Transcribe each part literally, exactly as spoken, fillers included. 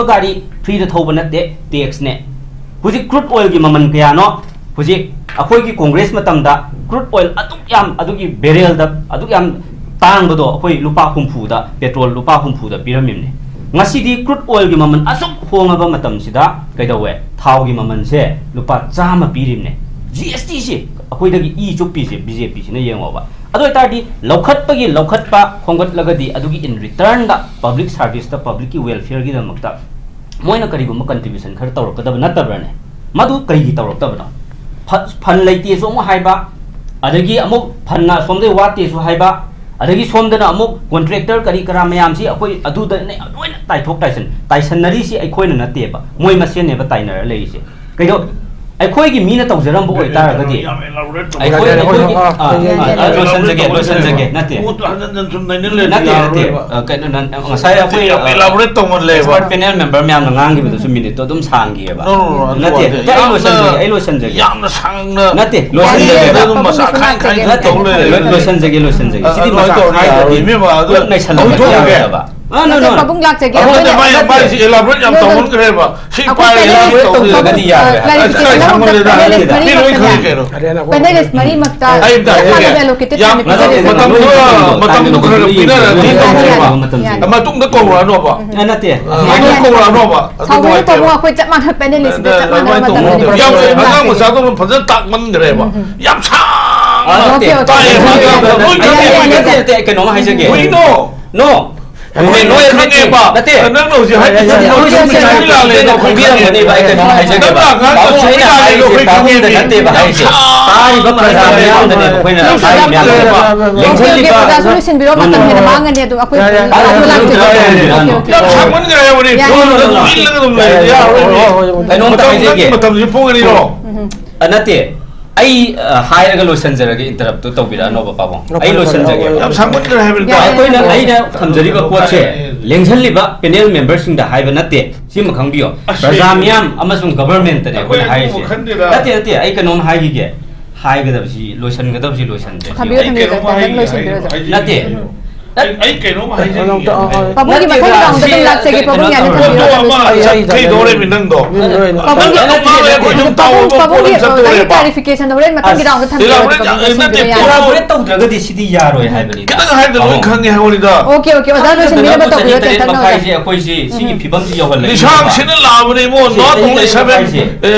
ꯒꯥꯔꯤ ꯐ꯭ꯔꯤꯗ ꯊꯧꯕ ꯅꯠꯇꯦ, ꯇꯦꯛꯁꯅꯦ꯫ ꯍꯧꯖꯤꯛ ꯀ꯭ꯔꯨꯗ ꯑꯣꯏꯜꯒꯤ ꯃꯃꯜ ꯀꯌꯥꯅꯣ? ꯍꯧꯖꯤꯛ ꯑꯩꯈꯣꯏꯒꯤ ꯀꯣꯡꯒ꯭ꯔꯦꯁ ꯃꯇꯝꯗ ꯀ꯭ꯔꯨꯗ ꯑꯣꯏꯜ ꯑꯗꯨꯛ ꯌꯥꯝ, ꯑꯗꯨꯒꯤ ꯕꯦꯔꯦꯜꯗ ꯑꯗꯨꯛ ꯌꯥꯝ ꯇꯥꯡꯕꯗꯣ ꯑꯩꯈꯣꯏ ꯂꯨꯄꯥ ꯍꯨꯝꯐꯨꯗ, ꯄꯦꯇ꯭ꯔꯣꯜ ꯂꯨꯄꯥ ꯍꯨꯝꯐꯨꯗ ꯄꯤꯔꯝꯃꯤꯕꯅꯤ꯫ ꯉꯁꯤꯗꯤ ꯀ꯭ꯔꯨꯗ ꯑꯣꯏꯜꯒꯤ ꯃꯃꯜ ꯑꯁꯨꯛ ꯍꯣꯡꯉꯕ ꯃꯇꯝꯁꯤꯗ ꯀꯩꯗꯧꯋꯦ? ꯊꯥꯎꯒꯤ ꯃꯃꯜꯁꯦ ꯂꯨꯄꯥ ꯆꯥꯝꯃ ꯄꯤꯔꯤꯕꯅꯦ꯫ ꯖꯤ ꯑꯦꯁ ꯇꯤꯁꯦ ꯑꯩꯈꯣꯏꯗꯒꯤ ꯏ ꯆꯨꯞꯄꯤꯁꯦ ꯕꯤ ꯖꯦ ꯄꯤꯁꯤꯅ ꯌꯦꯡꯉꯣꯕ꯫ ꯑꯗꯨ ꯑꯣꯏꯇꯥꯔꯗꯤ ꯂꯧꯈꯠꯄꯒꯤ ꯂꯧꯈꯠꯄ ꯈꯣꯝꯒꯠꯂꯒꯗꯤ ꯑꯗꯨꯒꯤ in returnꯗ public serviceꯇ, publicꯀꯤ welfareꯒꯤꯗꯃꯛꯇ ꯃꯣꯏꯅ ꯀꯔꯤꯒꯨꯝꯕ contribution ꯈꯔ ꯇꯧꯔꯛꯀꯗꯕ ꯅꯠꯇꯕ꯭ꯔꯅꯦ? ꯃꯗꯨ ꯀꯩꯒꯤ ꯇꯧꯔꯛꯇꯕꯅꯣ? ꯐ-, fund ꯂꯩꯇꯦꯁꯨ ꯑꯃꯨꯛ ꯍꯥꯏꯕ, ꯑꯗꯒꯤ ꯑꯃꯨꯛ fundꯅ ꯑꯁꯣꯝꯗꯩ ꯋꯥꯠꯇꯦꯁꯨ ꯍꯥꯏꯕ, ꯑꯗꯒꯤ ꯁꯣꯝꯗꯅ ꯑꯃꯨꯛ contractor ꯀꯔꯤ ꯀꯔꯥ ꯃꯌꯥꯝꯁꯤ ꯑꯩꯈꯣꯏ ꯑꯗꯨꯗꯅꯦ ꯂꯣꯏꯅ ꯇꯥꯏꯊꯣꯛ ꯇꯥꯏꯁꯟ, ꯇꯥꯏꯁꯟꯅꯔꯤꯁꯤ ꯑꯩꯈꯣꯏꯅ ꯅꯠꯇꯦꯕ, ꯃꯣꯏ ꯃꯁꯦꯟꯅꯦꯕ ꯇꯥꯏꯅꯔ ꯂꯩꯔꯤꯁꯦ꯫ ꯀꯩꯗꯧ-, ꯑꯩꯈꯣꯏꯒꯤ ꯃꯤꯅ ꯇꯧꯖꯔꯝꯕ ꯑꯣꯏꯇꯥꯔꯒꯗꯤ, ꯌꯥꯝ elaborate ꯇꯧꯕ ꯑꯩꯈꯣꯏ, ꯌꯥꯔꯦ, ꯑꯩꯈꯣꯏꯒꯤ, ꯍꯣꯏ, ꯍꯣꯏ, ꯑꯥ, ꯍꯣꯏ, ꯑꯥ, ꯌꯥꯔꯦ, ꯑꯥ, ꯌꯥꯔꯦ, ꯂꯣꯏꯁꯤꯟꯖꯒꯦ, ꯌꯥꯔꯦ, ꯂꯣꯏꯁꯤꯟꯖꯒꯦ, ꯌꯥꯔꯦ꯫ ꯅꯠꯇꯦ꯫ ꯄꯣꯠꯇꯣ ꯍꯟꯖꯟ ꯍꯟꯖꯟ ꯁꯨꯝ ꯅꯩꯅ ꯂꯩꯔꯗꯤ ꯅꯠꯇꯦ, ꯅꯠꯇꯦ꯫ ꯌꯥꯔꯔꯣꯏꯕ꯫ ꯑꯥ, ꯀꯩꯅꯣ, ꯅꯪ, ꯉꯁꯥꯏ ꯑꯩꯈꯣꯏ, ꯌꯥꯝ ꯑꯥ, elaborate ꯇꯧꯃꯜꯂꯦꯕ꯫ Expert panel member ꯃꯌꯥꯝꯅ ꯉꯥꯡꯈꯤꯕꯗꯨꯁꯨ minuteꯇꯣ ꯑꯗꯨꯝ ꯁꯥꯡꯈꯤꯑꯕ꯫ No, no, no, ꯑꯗꯨ ꯅꯠꯇꯦ, ꯅꯠꯇꯦ, ꯑꯩ ꯌꯥꯝꯅ, ꯂꯣꯏꯁꯤꯟꯖꯒꯦ, ꯑꯩ ꯂꯣꯏꯁꯤꯟꯖꯒꯦ꯫ ꯌꯥꯝꯅ ꯁꯥꯡꯅ ꯅꯠꯇꯦ, ꯂꯣꯏꯁꯤꯟꯖꯒꯦ꯫ ꯑꯗꯨꯝ ꯃꯆꯥ ꯈꯥꯏ ꯈꯥꯏ ꯅꯠꯇꯦ, ꯇꯧ ꯂꯩꯔꯦ꯫ ꯂꯣꯏ-, ꯂꯣꯏꯁꯤꯟꯖꯒꯦ, ꯂꯣꯏꯁꯤꯟꯖꯒꯦ꯫ ꯑꯥ, ꯁꯤꯗꯤ ꯑꯗꯨꯃꯥꯏꯅ ꯃꯆꯥ ꯇꯧꯔꯗꯤ ꯈꯥꯏꯗ꯭ꯔꯗꯤ ꯌꯥꯔꯣꯏ, ꯏꯕꯦꯝꯃ, ꯑꯗꯨ ꯄꯨꯂꯞ ꯅꯩꯁꯜꯂꯝꯕꯗꯤ ꯂꯧꯊꯣꯛꯑꯒꯦ꯫ ꯌꯥꯔꯣꯏꯗꯕ꯫ ꯑꯥ, no, no, ꯅꯠꯇꯦ, no꯫ ꯄꯥꯕꯨꯡ ꯂꯥꯛꯆꯒꯦ꯫ ꯑꯗꯨ ꯅꯠꯇꯦ, ꯃꯥꯏ, ꯃꯥꯏꯁꯤ elaborate ꯌꯥꯝ ꯇꯧꯃꯟꯈ꯭ꯔꯦꯕ꯫ ꯁꯤ ꯑꯩꯈꯣꯏ ꯄꯥꯏꯔꯒ ꯀꯩꯅꯣ elaborate ꯇꯧꯕꯤꯔꯒꯗꯤ ꯌꯥꯔꯣꯏ꯫ clarification ꯑꯁ, ꯑꯃ, ꯁꯥꯡꯃꯜꯂꯦꯗ꯫ ꯑ, clarification ꯃꯔꯤ ꯃꯔꯤ ꯂꯣꯏ ꯈꯪꯉꯤ ꯃꯛꯇꯅꯦ꯫ ꯀꯩꯅꯣ꯫ Panelist ꯃꯔꯤ ꯃꯛꯇ ꯑꯩ ꯑꯝꯇ ꯍꯥꯏꯖꯒꯦ꯫ ꯃꯇꯝꯗꯣ, ꯃꯇꯝꯗꯣ ꯈꯔ ꯈꯔ ꯄꯤꯅꯔꯗꯤ ꯇꯧꯁꯦꯕ꯫ ꯌꯥꯅꯤ, ꯌꯥꯅꯤ, ꯃꯇꯨꯡꯗ ꯌꯥꯅꯤ꯫ ꯀꯧꯔꯛꯑꯅꯣꯕ꯫ ꯑ, ꯅꯠꯇꯦ꯫ ꯌꯥꯅꯤ, ꯃꯇꯨꯡꯗ ꯌꯥꯅꯤ꯫ ꯀꯧꯔꯛꯑꯅꯣꯕ꯫ ꯑꯗꯨ ꯁꯥꯎꯕꯤꯅꯨ, ꯅꯨꯡꯉꯥꯏꯇꯦꯕ꯫ ꯄꯥꯕꯨꯡ, ꯑꯩꯈꯣꯏ ꯆꯞ ꯃꯥꯟꯅ panelist ꯇ ꯆꯞ ꯃꯥꯟꯅꯕ ꯑꯗꯨꯃꯥꯏꯅ ꯃꯇꯝꯗꯅꯦ꯫ ꯇꯧꯕ ꯌꯥꯝ ꯅꯠꯇꯦ꯫ ꯑꯉꯥꯡ ꯃꯆꯥꯗꯧꯅ ꯐꯖꯅ ꯇꯥꯛꯃꯟꯈ꯭ꯔꯦꯕ꯫ ꯎꯝ, ꯎꯝ꯫ ꯌꯥꯝ ꯁꯥꯡꯅ ꯑꯥ, ꯅꯠꯇꯦ, ꯇꯥꯛꯑꯦꯕ꯫ Okay, okay. ꯂꯣꯏ ꯌꯥꯅꯤ, ꯈꯪꯉꯦꯕ꯫ ꯌꯥꯅꯤ, ꯌꯥꯅꯤ, ꯌꯥꯅꯤ, ꯀꯩꯅꯣꯝ ꯍꯥꯏꯖꯒꯦ꯫ ꯀꯩꯅꯣ? No꯫ ꯅꯣꯏ ꯈꯪꯉꯦꯕ꯫ ꯅꯠꯇꯦ꯫ ꯅꯪꯅ ꯍꯧꯖꯤꯛ ꯍꯥꯏꯔꯤꯁꯦ ꯅꯠꯇꯦ, ꯅꯪ ꯅꯪ ꯍꯧꯖꯤꯛ ꯍꯧꯖꯤꯛ ꯍꯥꯏꯔꯤꯁꯦ ꯂꯥꯜꯂꯦ, ꯅꯪ ꯑꯩꯈꯣꯏ ꯈꯪꯕꯤꯔꯝꯒꯅꯦꯕ, ꯑꯩ ꯀꯩꯅꯣꯝ ꯍꯥꯏꯖꯒꯦꯕ꯫ ꯅꯪꯅ ꯑꯉꯥꯡ ꯄꯥꯕꯨꯡ, ꯑꯆꯧꯕ ꯑꯩꯅ ꯂꯥꯜꯂꯦꯗꯣ ꯍꯥꯏꯔꯤꯁꯦ ꯑꯩꯈꯣꯏ ꯄꯥꯕꯨꯡꯗ ꯈꯪꯉꯦꯃꯤ꯫ ꯅꯠꯇꯦꯕ ꯌꯥꯝ ꯍꯥꯏꯔꯤꯁꯦ꯫ ꯁꯥꯡꯅ ꯇꯥꯔꯤꯕ ꯄ꯭ꯔꯖꯥ ꯃꯌꯥꯝꯗꯅꯦꯕ ꯑꯩꯈꯣꯏꯅ ꯅꯪꯁꯨ ꯍꯥꯏꯔꯤ ꯌꯥꯝ ꯃꯌꯥꯝꯁꯦ꯫ ꯊꯨꯏꯌꯦꯕ꯫ ꯑꯣꯀꯦ, ꯑꯣꯀꯦ, ꯂꯦꯡꯁꯤꯜꯂꯤꯕ ꯑꯣꯖꯥꯁꯨ ꯂꯣꯏꯁꯤꯟꯕꯤꯔꯣ, ꯃꯇꯝ ꯍꯦꯟꯅ ꯃꯥꯡꯉꯅꯤ꯫ ꯑꯗꯨ ꯑꯩꯈꯣꯏ ꯌꯥꯔꯦ, ꯌꯥꯔꯦ, ꯂꯥꯛꯑꯣ, ꯌꯥꯔꯦ, ꯂꯥꯛꯑꯣ, ꯌꯥꯔꯦ, ꯂꯥꯛꯑꯣ꯫ ꯌꯥꯔꯦ꯫ ꯌꯥꯝ ꯁꯥꯡꯃꯟꯈ꯭ꯔꯦ ꯍꯥꯏꯕꯅꯤ꯫ ꯌꯥꯔꯦ, ꯌꯥꯔꯦ, ꯌꯥꯔꯦ꯫ ꯏꯜꯂꯒ ꯑꯗꯨꯝ ꯂꯩꯔꯗꯤ ꯌꯥꯔꯔꯣꯏꯅꯦ꯫ ꯀꯩꯅꯣꯝꯇ ꯃꯇꯝ, ꯍꯥꯏꯖꯒꯦ꯫ ꯃꯇꯝꯁꯤ ꯄꯨꯡ ꯑꯅꯤꯔꯣ? ꯎꯝ꯫ ꯑ, ꯅꯠꯇꯦ꯫ ꯑꯩ, ꯑ, ꯍꯥꯏꯔꯒ ꯂꯣꯏꯁꯤꯟꯖꯔꯒꯦ, interrupt ꯇꯣ ꯇꯧꯕꯤꯔꯛꯑꯅꯣꯕ, ꯄꯥꯕꯨꯡ꯫ ꯑꯩ ꯂꯣꯏꯁꯤꯟꯖꯒꯦꯕ꯫ ꯌꯥꯝ ꯁꯥꯡꯃꯟꯈ꯭ꯔꯦ ꯍꯥꯏꯕꯅꯤꯗ꯫ ꯌꯥꯔꯦ, ꯑꯩꯈꯣꯏꯅ, ꯌꯥꯔꯦ꯫ ꯑꯩꯅ ꯊꯝꯖꯔꯤꯕ ꯄꯣꯠꯁꯦ ꯂꯦꯡꯁꯤꯜꯂꯤꯕ panel member ꯁꯤꯡꯗ ꯍꯥꯏꯕ ꯅꯠꯇꯦ, ꯁꯤꯃ ꯈꯪꯕꯤꯌꯣ꯫ ꯑꯁ, ꯄ꯭ꯔꯖꯥ ꯃꯤꯌꯥꯝ ꯑꯃꯁꯨꯡ government ꯇꯅꯦ ꯑꯩꯈꯣꯏꯅ ꯑꯩꯈꯣꯏ ꯍꯥꯏꯔꯤꯁꯦ꯫ ꯑꯗꯨꯕꯨ ꯈꯟꯗꯦꯗ꯫ ꯅꯠꯇꯦ, ꯅꯠꯇꯦ, ꯑꯩ ꯀꯩꯅꯣꯝ ꯍꯥꯏꯈꯤꯒꯦ꯫ ꯍꯥꯏꯒꯗꯕꯁꯤ, ꯂꯣꯏꯁꯤꯟꯒꯗꯕꯁꯤ ꯂꯣꯏꯁꯤꯟꯗ꯭ꯔꯦ꯫ ꯊꯝꯕꯤꯌꯨ, ꯑꯩ ꯊꯝꯕꯤꯌꯨ, ꯀꯩꯅꯣꯝ ꯗꯥꯛꯇꯔ, ꯍꯥꯏꯒꯦ, ꯂꯣꯏꯁꯤꯟꯕꯤꯔꯣ꯫ ꯍꯥꯏꯒꯦ, ꯍꯥꯏꯒꯦ꯫ ꯅꯠꯇꯦ꯫ ꯑꯩ ꯑꯩ ꯀꯩꯅꯣꯝ ꯍꯥꯏꯖꯒꯦ꯫ ꯄꯥꯕꯨꯡꯒꯤ ꯃꯊꯪꯒꯤ round ꯗ ꯑꯗꯨꯝ ꯂꯥꯛꯆꯒꯦ, ꯄꯥꯕꯨꯡ ꯌꯥꯅꯤ, ꯊꯝꯕꯤꯔꯣ, ꯊꯝꯕꯤꯔꯣ꯫ ꯄꯣꯠꯇꯣ ꯑꯃ ꯆꯠꯈꯩꯗꯧꯔꯦꯃꯤ ꯅꯪꯗꯣ꯫ ꯄꯥꯕꯨꯡꯒꯤ, ꯅꯪ ꯉꯥꯡꯕ ꯑꯩꯈꯣꯏ ꯁꯨꯝ ꯇꯥꯎꯑꯣꯕ, ꯄꯥꯕꯨꯡꯒꯤ, ꯄꯣꯠ ꯑꯃ ꯄꯥꯕꯨꯡꯒꯤ ꯆꯠꯇꯣꯔꯦꯕ꯫ Clarification ꯗ ꯍꯣꯔꯦꯟ ꯃꯊꯪꯒꯤ round ꯗ ꯊꯝꯕꯤꯔꯣ, elaborate, ꯄꯥꯕꯨꯡ ꯅꯠꯇꯦ, ꯂꯣꯏꯁꯤꯟꯕꯤꯔꯣ, ꯌꯥꯅꯤ꯫ Elaborate ꯇꯧꯗ꯭ꯔꯒꯗꯤ ꯁꯤꯗꯤ ꯌꯥꯔꯣꯏ ꯍꯥꯏꯕꯅꯤꯗ꯫ ꯈꯤꯇꯪ ꯍꯥꯏꯕꯗ ꯂꯣꯏ ꯈꯪꯉꯦ ꯍꯥꯏꯕꯅꯤꯗ꯫ Okay, okay, ꯑꯣꯖꯥ ꯂꯣꯏꯁꯤꯟꯕꯤꯅꯕ ꯇꯧꯕꯤꯔꯣ, ꯆꯍꯤ ꯇꯦꯟꯇꯛꯅ꯫ ꯇꯔꯦꯠ ꯃꯈꯥꯏꯁꯦ ꯑꯩꯈꯣꯏꯁꯤ ꯁꯤꯒꯤ ꯐꯤꯕꯝꯁꯤ ꯌꯧꯍꯜꯂꯛꯏ꯫ ꯂꯤꯁꯥꯡꯁꯤꯠꯅ ꯂꯥꯛꯑꯕꯅꯦ ꯏꯕꯨꯡꯉꯣ, not only seven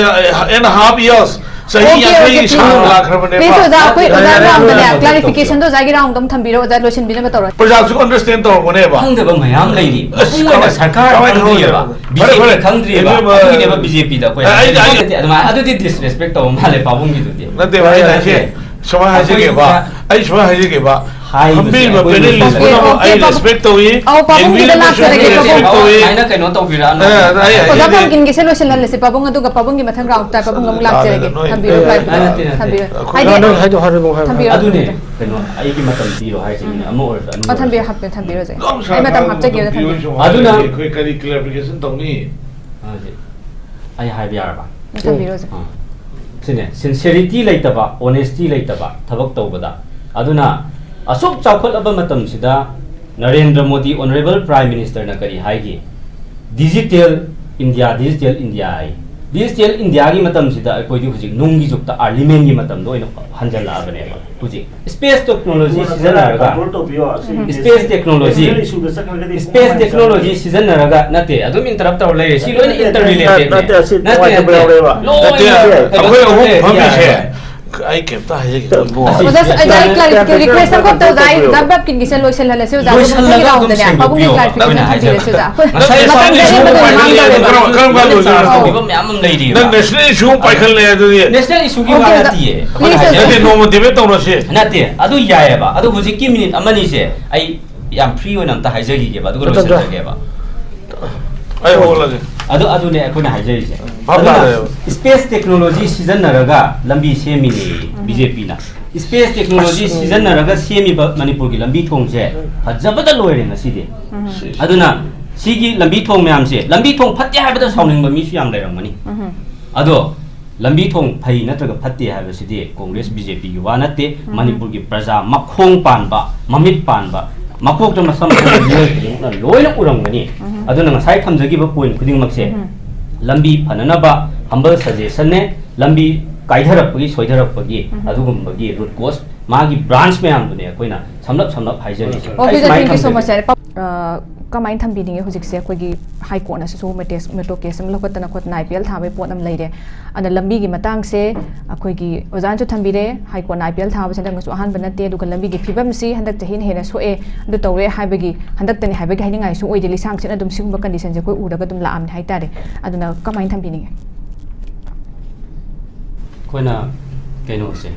and a half years꯫ ꯆꯍꯤ Okay, okay, ꯌꯥꯡꯈꯩꯒꯤ please. ꯁꯥꯡꯅ ꯂꯥꯛꯈ꯭ꯔꯕꯅꯦꯕ꯫ Please, ꯑꯣꯖꯥ, ꯑꯩꯈꯣꯏ ꯑꯣꯖꯥ ꯌꯥꯔꯦ, round ꯗꯅꯦ, ꯌꯥꯔꯦ, clarification ꯗꯣ ꯑꯣꯖꯥꯒꯤ round ꯗ ꯑꯃ ꯊꯝꯕꯤꯔꯣ, ꯑꯣꯖꯥ ꯂꯣꯏꯁꯤꯟꯕꯤꯅꯕ ꯇꯧꯔꯣ꯫ ꯄ꯭ꯔꯖꯥꯁꯨ understand ꯇꯧꯔꯛꯄꯅꯦꯕ꯫ ꯈꯪꯗꯕ ꯃꯌꯥꯝ ꯂꯩꯔꯤ꯫ ꯑꯁ, ꯃꯄꯨꯡ ꯑꯣꯏꯅ ꯀꯃꯥꯏ-, ꯁꯔꯀꯥꯔ ꯀꯃꯥꯏꯅ ꯈꯪꯗ꯭ꯔꯤꯑꯕ, ꯈꯪꯗꯣꯏꯅꯣ? ꯐꯔꯦ, BJP ꯐꯔꯦ꯫ ꯈꯪꯗ꯭ꯔꯤꯑꯕ, ꯏꯕꯦꯝꯃ, ꯑꯗꯨꯒꯤꯅꯦꯕ BJP ꯗ ꯑꯩꯈꯣꯏ ꯑꯩ, ꯑꯩ, ꯍꯥꯏꯔꯤꯁꯦ꯫ ꯑꯩ, ꯅꯠꯇꯦ, ꯑꯗꯨꯃꯥꯏꯅ ꯑꯗꯨꯗꯤ disrespect ꯇꯧꯕ ꯃꯥꯜꯂꯦ ꯄꯥꯕꯨꯡꯒꯤꯗꯨꯗꯤ꯫ ꯅꯠꯇꯦꯕ, ꯑꯩꯅ ꯍꯥꯏꯁꯦ, ꯅꯠꯇꯦ꯫ ꯁꯨꯃꯥꯏꯅ ꯍꯥꯏꯖꯒꯦꯕ꯫ ꯑꯩꯈꯣꯏꯁꯨ ꯑꯩ ꯁꯨꯃꯥꯏꯅ ꯍꯥꯏꯖꯒꯦꯕ꯫ ꯍꯥꯏꯔꯤꯕꯁꯦ ꯐꯝꯕꯤꯔꯤꯕ ꯑꯩꯈꯣꯏ panelist ꯂꯣꯏꯁꯤꯜꯂꯒꯦ꯫ ꯄꯨꯝꯅꯃꯛ ꯑꯩ Okay, okay, respect ꯇꯧꯏ꯫ ꯑꯧ, ꯄꯥꯕꯨꯡꯒꯤꯗ ꯌꯦꯡꯕꯤꯔꯤꯕ ꯂꯥꯛꯆꯔꯒꯦ, ꯄꯨꯝꯅꯃꯛ ꯄꯥꯕꯨꯡ꯫ respect ꯇꯧꯏ꯫ ꯑꯗꯨꯃꯥꯏꯅ ꯀꯩꯅꯣ ꯇꯧꯕꯤꯔꯛꯑꯅꯨ꯫ ꯑ, ꯑꯩ, ꯑꯩ, ꯑꯣꯖꯥ ꯑꯩ, ꯄꯥꯝꯀꯤꯟꯒꯤꯁꯦ ꯂꯣꯏꯁꯤꯜꯍꯜꯂꯁꯦ, ꯄꯥꯕꯨꯡ, ꯑꯗꯨꯒ ꯄꯥꯕꯨꯡꯒꯤ ꯃꯊꯪ round ꯇ ꯄꯥꯕꯨꯡ ꯑꯃꯨꯛ ꯂꯥꯛꯆꯔꯒꯦ꯫ ꯅꯣꯏ, ꯊꯝꯕꯤꯔꯣ, ꯑ, ꯄꯥꯕꯨꯡ꯫ ꯅꯠꯇꯦ, ꯅꯠꯇꯦ꯫ ꯊꯝꯕꯤꯔꯣ꯫ ꯑꯗꯨꯅꯦ꯫ ꯍꯥꯏꯕꯤꯔꯣ꯫ ꯍꯥꯏꯗꯣ ꯍꯥꯏꯗꯣ ꯍꯥꯏꯔꯣ ꯍꯥꯏꯔꯣ꯫ ꯊꯝꯕꯤꯔꯣ꯫ ꯑꯗꯨꯅꯦ ꯀꯩꯅꯣ ꯑꯩꯒꯤ ꯃꯇꯝ ꯄꯤꯔꯣ ꯍꯥꯏꯁꯤꯅꯦ, ꯑꯃ ꯑꯣꯏꯔꯁꯨ ꯑꯅꯤ ꯑꯣ, ꯊꯝꯕꯤꯔꯣ, ꯑꯣꯏꯔꯁꯨ꯫ ꯍꯥꯞꯄꯤꯔꯣ, ꯊꯝꯕꯤꯔꯣ, ꯍꯧꯖꯤꯛ꯫ ꯑꯩ ꯃꯇꯝ ꯍꯥꯞꯆꯒꯦ, ꯊꯝꯕꯤꯔꯣ꯫ ꯑꯗꯨꯅ ꯑꯩꯈꯣꯏ ꯀꯔꯤ clarification ꯇꯧꯅꯤ? ꯑꯗꯨꯗꯤ ꯑꯩ ꯍꯥꯏꯕ ꯌꯥꯔꯕ? ꯊꯝꯕꯤꯔꯣ, ꯍꯧꯖꯤꯛ꯫ ꯑꯥ꯫ ꯁꯤꯅꯦ, sincerity ꯂꯩꯇꯕ, honesty ꯂꯩꯇꯕ ꯊꯕꯛ ꯇꯧꯕꯗ꯫ ꯑꯗꯨꯅ ꯑꯁꯨꯛ ꯆꯥꯎꯈꯠꯂꯕ ꯃꯇꯝꯁꯤꯗ Narendra Modi honourable Prime Minister ꯅ ꯀꯔꯤ ꯍꯥꯏꯒꯦ? Digital India, Digital India ꯍꯥꯏ꯫ Digital India ꯒꯤ ꯃꯇꯝꯁꯤꯗ ꯑꯩꯈꯣꯏꯗꯤ ꯍꯧꯖꯤꯛ ꯅꯨꯡꯒꯤ ꯖꯨꯛꯇ, early man ꯒꯤ ꯃꯇꯝꯗ ꯑꯣꯏꯅ ꯍꯟꯖꯜꯂꯛꯑꯕꯅꯦꯕ꯫ ꯍꯧꯖꯤꯛ space technology ꯁꯤꯖꯤꯟꯅꯔꯒ, Control ꯇꯧꯕꯤꯌꯣ, ꯑꯁꯤ space technology, national issue ꯗ ꯆꯠꯈ꯭ꯔꯒꯗꯤ space technology ꯁꯤꯖꯤꯟꯅꯔꯒ, ꯅꯠꯇꯦ, ꯑꯗꯨꯝ interrupt ꯇꯧꯔ ꯂꯩꯔꯦ, ꯁꯤ ꯂꯣꯏꯅ ꯅꯠꯇꯦ, interrelated ꯅꯦ꯫ ꯅꯠꯇꯦ, ꯑꯁꯤ ꯅꯠꯇꯦ, ꯅꯨꯡꯉꯥꯏꯇꯕ ꯅꯠꯇꯦ꯫ ꯌꯥꯎꯔꯦꯕ꯫ ꯂꯣꯏꯅ ꯅꯠꯇꯦ, ꯀꯩꯅꯣ ꯑꯩꯈꯣꯏ ꯑꯍꯨꯝ ꯇꯧꯔꯦ, ꯐꯝꯃꯤꯁꯦ, ꯌꯥꯔꯦ꯫ ꯑꯩ ꯀꯩꯝꯇ ꯍꯥꯏꯖꯒꯦ ꯏꯕꯨꯡꯉꯣ꯫ ꯑꯁꯤ ꯑꯣꯖꯥ, ꯑꯣꯖꯥ, ꯑꯩ clarification ꯈꯛꯇ, ꯑꯣꯖꯥ, ꯑꯩ ꯇꯧꯕꯤꯌꯣ꯫ ꯑꯣꯖꯥ ꯄꯥꯝꯀꯤꯟꯒꯤꯁꯦ ꯂꯣꯏꯁꯤꯜꯍꯜꯂꯁꯦ, ꯑꯣꯖꯥ꯫ ꯑꯗꯨ ꯃꯊꯪꯒꯤ ꯂꯣꯏꯁꯤꯜꯂꯒ round ꯑꯗꯨꯝ ꯗꯅꯦ ꯄꯥꯕꯨꯡꯒꯤ ꯁꯦꯡꯗꯣꯛꯄꯤꯌꯣ꯫ clarification ꯑꯩꯈꯣꯏꯅ ꯍꯥꯏꯖꯕ꯫ ꯊꯝꯕꯤꯔꯁꯦ, ꯑꯣꯖꯥ꯫ ꯉꯁꯥꯏ ꯃꯊꯪ ꯁꯥꯎꯟ ꯏꯁꯨ ꯆꯍꯤ ꯑꯃꯗ ꯄꯥꯏꯈꯠꯂꯦ, ꯉꯥꯡꯗꯧꯔꯦꯕ꯫ ꯀꯔꯝ ꯀꯥꯟ ꯂꯣꯏꯗꯣꯏꯅꯣ? ꯆꯥꯔꯖ ꯇꯧꯕꯤꯕ ꯃꯌꯥꯝ ꯑꯃ ꯂꯩꯔꯤꯕ꯫ ꯅꯪ national issue ꯑꯃ ꯄꯥꯏꯈꯠꯂꯦ ꯑꯗꯨꯗꯤ꯫ National issue ꯒꯤ Okay, ꯋꯥ okay. ꯅꯠꯇꯤꯌꯦ꯫ ꯑꯩꯈꯣꯏꯅ Please, ꯍꯥꯏꯖꯕ ꯅꯠꯇꯦ, ꯅꯣꯡꯃ debate ꯇꯧꯔꯁꯤ꯫ ꯅꯠꯇꯦ, ꯑꯗꯨ ꯌꯥꯏꯑꯕ꯫ ꯑꯗꯨ ꯍꯧꯖꯤꯛꯀꯤ ꯃꯤꯅꯤꯠ ꯑꯃꯅꯤꯁꯦ ꯑꯩ ꯌꯥꯝ free ꯑꯣꯏꯅ ꯑꯝꯇ ꯍꯥꯏꯖꯈꯤꯒꯦꯕ, ꯑꯗꯨꯒ ꯃꯇꯝꯗꯣ꯫ ꯂꯣꯏꯁꯤꯟꯖꯒꯦꯕ꯫ ꯑꯩ ꯍꯧꯒꯠꯂꯒꯦ꯫ ꯑꯗꯨ, ꯑꯗꯨꯅꯦ ꯑꯩꯈꯣꯏꯅ ꯍꯥꯏꯖꯔꯤꯁꯦ꯫ ꯚꯥꯞ ꯑꯗꯨꯅ ꯇꯥꯔꯦꯕ꯫ Space technology ꯁꯤꯖꯤꯟꯅꯔꯒ ꯂꯝꯕꯤ ꯁꯦꯝꯃꯤꯅꯦ BJP ꯅ꯫ Space technology ꯁꯤꯖꯤꯟꯅꯔꯒ ꯁꯦꯝꯃꯤꯕ ꯃꯅꯤꯄꯨꯔꯒꯤ ꯂꯝꯕꯤ ꯊꯣꯡꯁꯦ ꯐꯖꯕꯗ ꯂꯣꯏꯔꯦ ꯉꯁꯤꯗꯤ꯫ ꯑꯗꯨꯅ ꯁꯤꯒꯤ ꯂꯝꯕꯤ ꯊꯣꯡ ꯃꯌꯥꯝꯁꯦ, ꯂꯝꯕꯤ ꯊꯣꯡ ꯐꯠꯇꯦ ꯍꯥꯏꯕꯗ ꯁꯥꯎꯅꯤꯡꯕ ꯃꯤꯁꯨ ꯌꯥꯝ ꯂꯩꯔꯝꯒꯅꯤ꯫ ꯑꯗꯣ ꯂꯝꯕꯤ ꯊꯣꯡ ꯐꯩ ꯅꯠꯇ꯭ꯔꯒ ꯐꯠꯇꯦ ꯍꯥꯏꯕꯁꯤꯗꯤ ꯀꯣꯡꯒ꯭ꯔꯦꯁ BJP ꯒꯤ ꯋꯥ ꯅꯠꯇꯦ꯫ ꯃꯅꯤꯄꯨꯔꯒꯤ ꯄ꯭ꯔꯖꯥ ꯃꯈꯣꯡ ꯄꯥꯟꯕ, ꯃꯃꯤꯠ ꯄꯥꯟꯕ, ꯃꯀꯣꯛꯇ ꯃꯁꯝ ꯊꯝꯕ ꯃꯤꯑꯣꯏ ꯈꯨꯗꯤꯡꯃꯛꯅ ꯂꯣꯏꯅ ꯎꯔꯝꯒꯅꯤ꯫ ꯎꯝ꯫ ꯑꯗꯨꯅ ꯉꯁꯥꯏ ꯊꯝꯖꯈꯤꯕ point ꯈꯨꯗꯤꯡꯃꯛꯁꯦ ꯎꯝ꯫ ꯂꯝꯕꯤ ꯐꯅꯅꯕ humble suggestion ꯅꯦ, ꯂꯝꯕꯤ ꯀꯥꯏꯊꯔꯛꯄꯒꯤ ꯁꯣꯏꯊꯔꯛꯄꯒꯤ ꯎꯝ꯫ ꯑꯗꯨꯒꯨꯝꯕꯒꯤ root cause ꯃꯥꯒꯤ branch ꯃꯌꯥꯝꯗꯨꯅꯦ ꯑꯩꯈꯣꯏꯅ ꯁꯝꯂꯞ ꯁꯝꯂꯞ ꯍꯥꯏꯖꯔꯤꯁꯦ꯫ ꯑꯣ, ꯑꯩ ꯑꯗꯨꯗ ꯁꯨꯃꯥꯏꯅ thank you so ꯊꯝꯖꯒꯦ꯫ Much, sir꯫ ꯄ-, ꯑ, ꯀꯃꯥꯏꯅ ꯊꯝꯕꯤꯅꯤꯡꯉꯤ ꯍꯧꯖꯤꯛꯁꯦ ꯑꯩꯈꯣꯏꯒꯤ ꯍꯥꯏ ꯀꯣꯔꯠꯅꯁꯨ ꯃꯦꯇꯦꯁ-, ꯃꯦꯇꯣ case ꯑꯃ ꯂꯧꯈꯠꯇꯅ ꯈꯣꯠꯇꯅ I P L ꯊꯥꯕꯒꯤ ꯄꯣꯠ ꯑꯃ ꯂꯩꯔꯦ꯫ ꯑꯗ ꯂꯝꯕꯤꯒꯤ ꯃꯇꯥꯡꯁꯦ ꯑꯩꯈꯣꯏꯒꯤ ꯑꯣꯖꯥꯅꯁꯨ ꯊꯝꯕꯤꯔꯦ, ꯍꯥꯏ ꯀꯣꯔꯠꯅ I P L ꯊꯥꯕꯁꯦ ꯍꯟꯗꯛꯅꯁꯨ ꯑꯍꯥꯟꯕ ꯅꯠꯇꯦ, ꯑꯗꯨꯒ ꯂꯝꯕꯤꯒꯤ ꯐꯤꯕꯝꯁꯤ ꯍꯟꯗꯛ ꯆꯍꯤꯅ ꯍꯦꯟꯅ ꯁꯣꯛꯑꯦ, ꯑꯗꯨ ꯇꯧꯔꯦ ꯍꯥꯏꯕꯒꯤ, ꯍꯟꯗꯛꯇꯅꯤ ꯍꯥꯏꯕꯒꯤ ꯍꯥꯏꯅꯤꯡꯉꯥꯏꯁꯨ ꯑꯣꯏꯗꯦ, ꯂꯤꯁꯥꯡꯁꯤꯠꯅ ꯑꯗꯨꯝ ꯁꯤꯒꯨꯝꯕ condition ꯁꯦ ꯑꯩꯈꯣꯏ ꯎꯔꯒ ꯑꯗꯨꯝ ꯂꯥꯛꯑꯕꯅꯤ ꯍꯥꯏꯇꯥꯔꯦ꯫ ꯑꯗꯨꯅ ꯀꯃꯥꯏꯅ ꯊꯝꯕꯤꯅꯤꯡꯉꯤ? ꯑꯩꯈꯣꯏꯅ ꯀꯩꯅꯣꯁꯦ,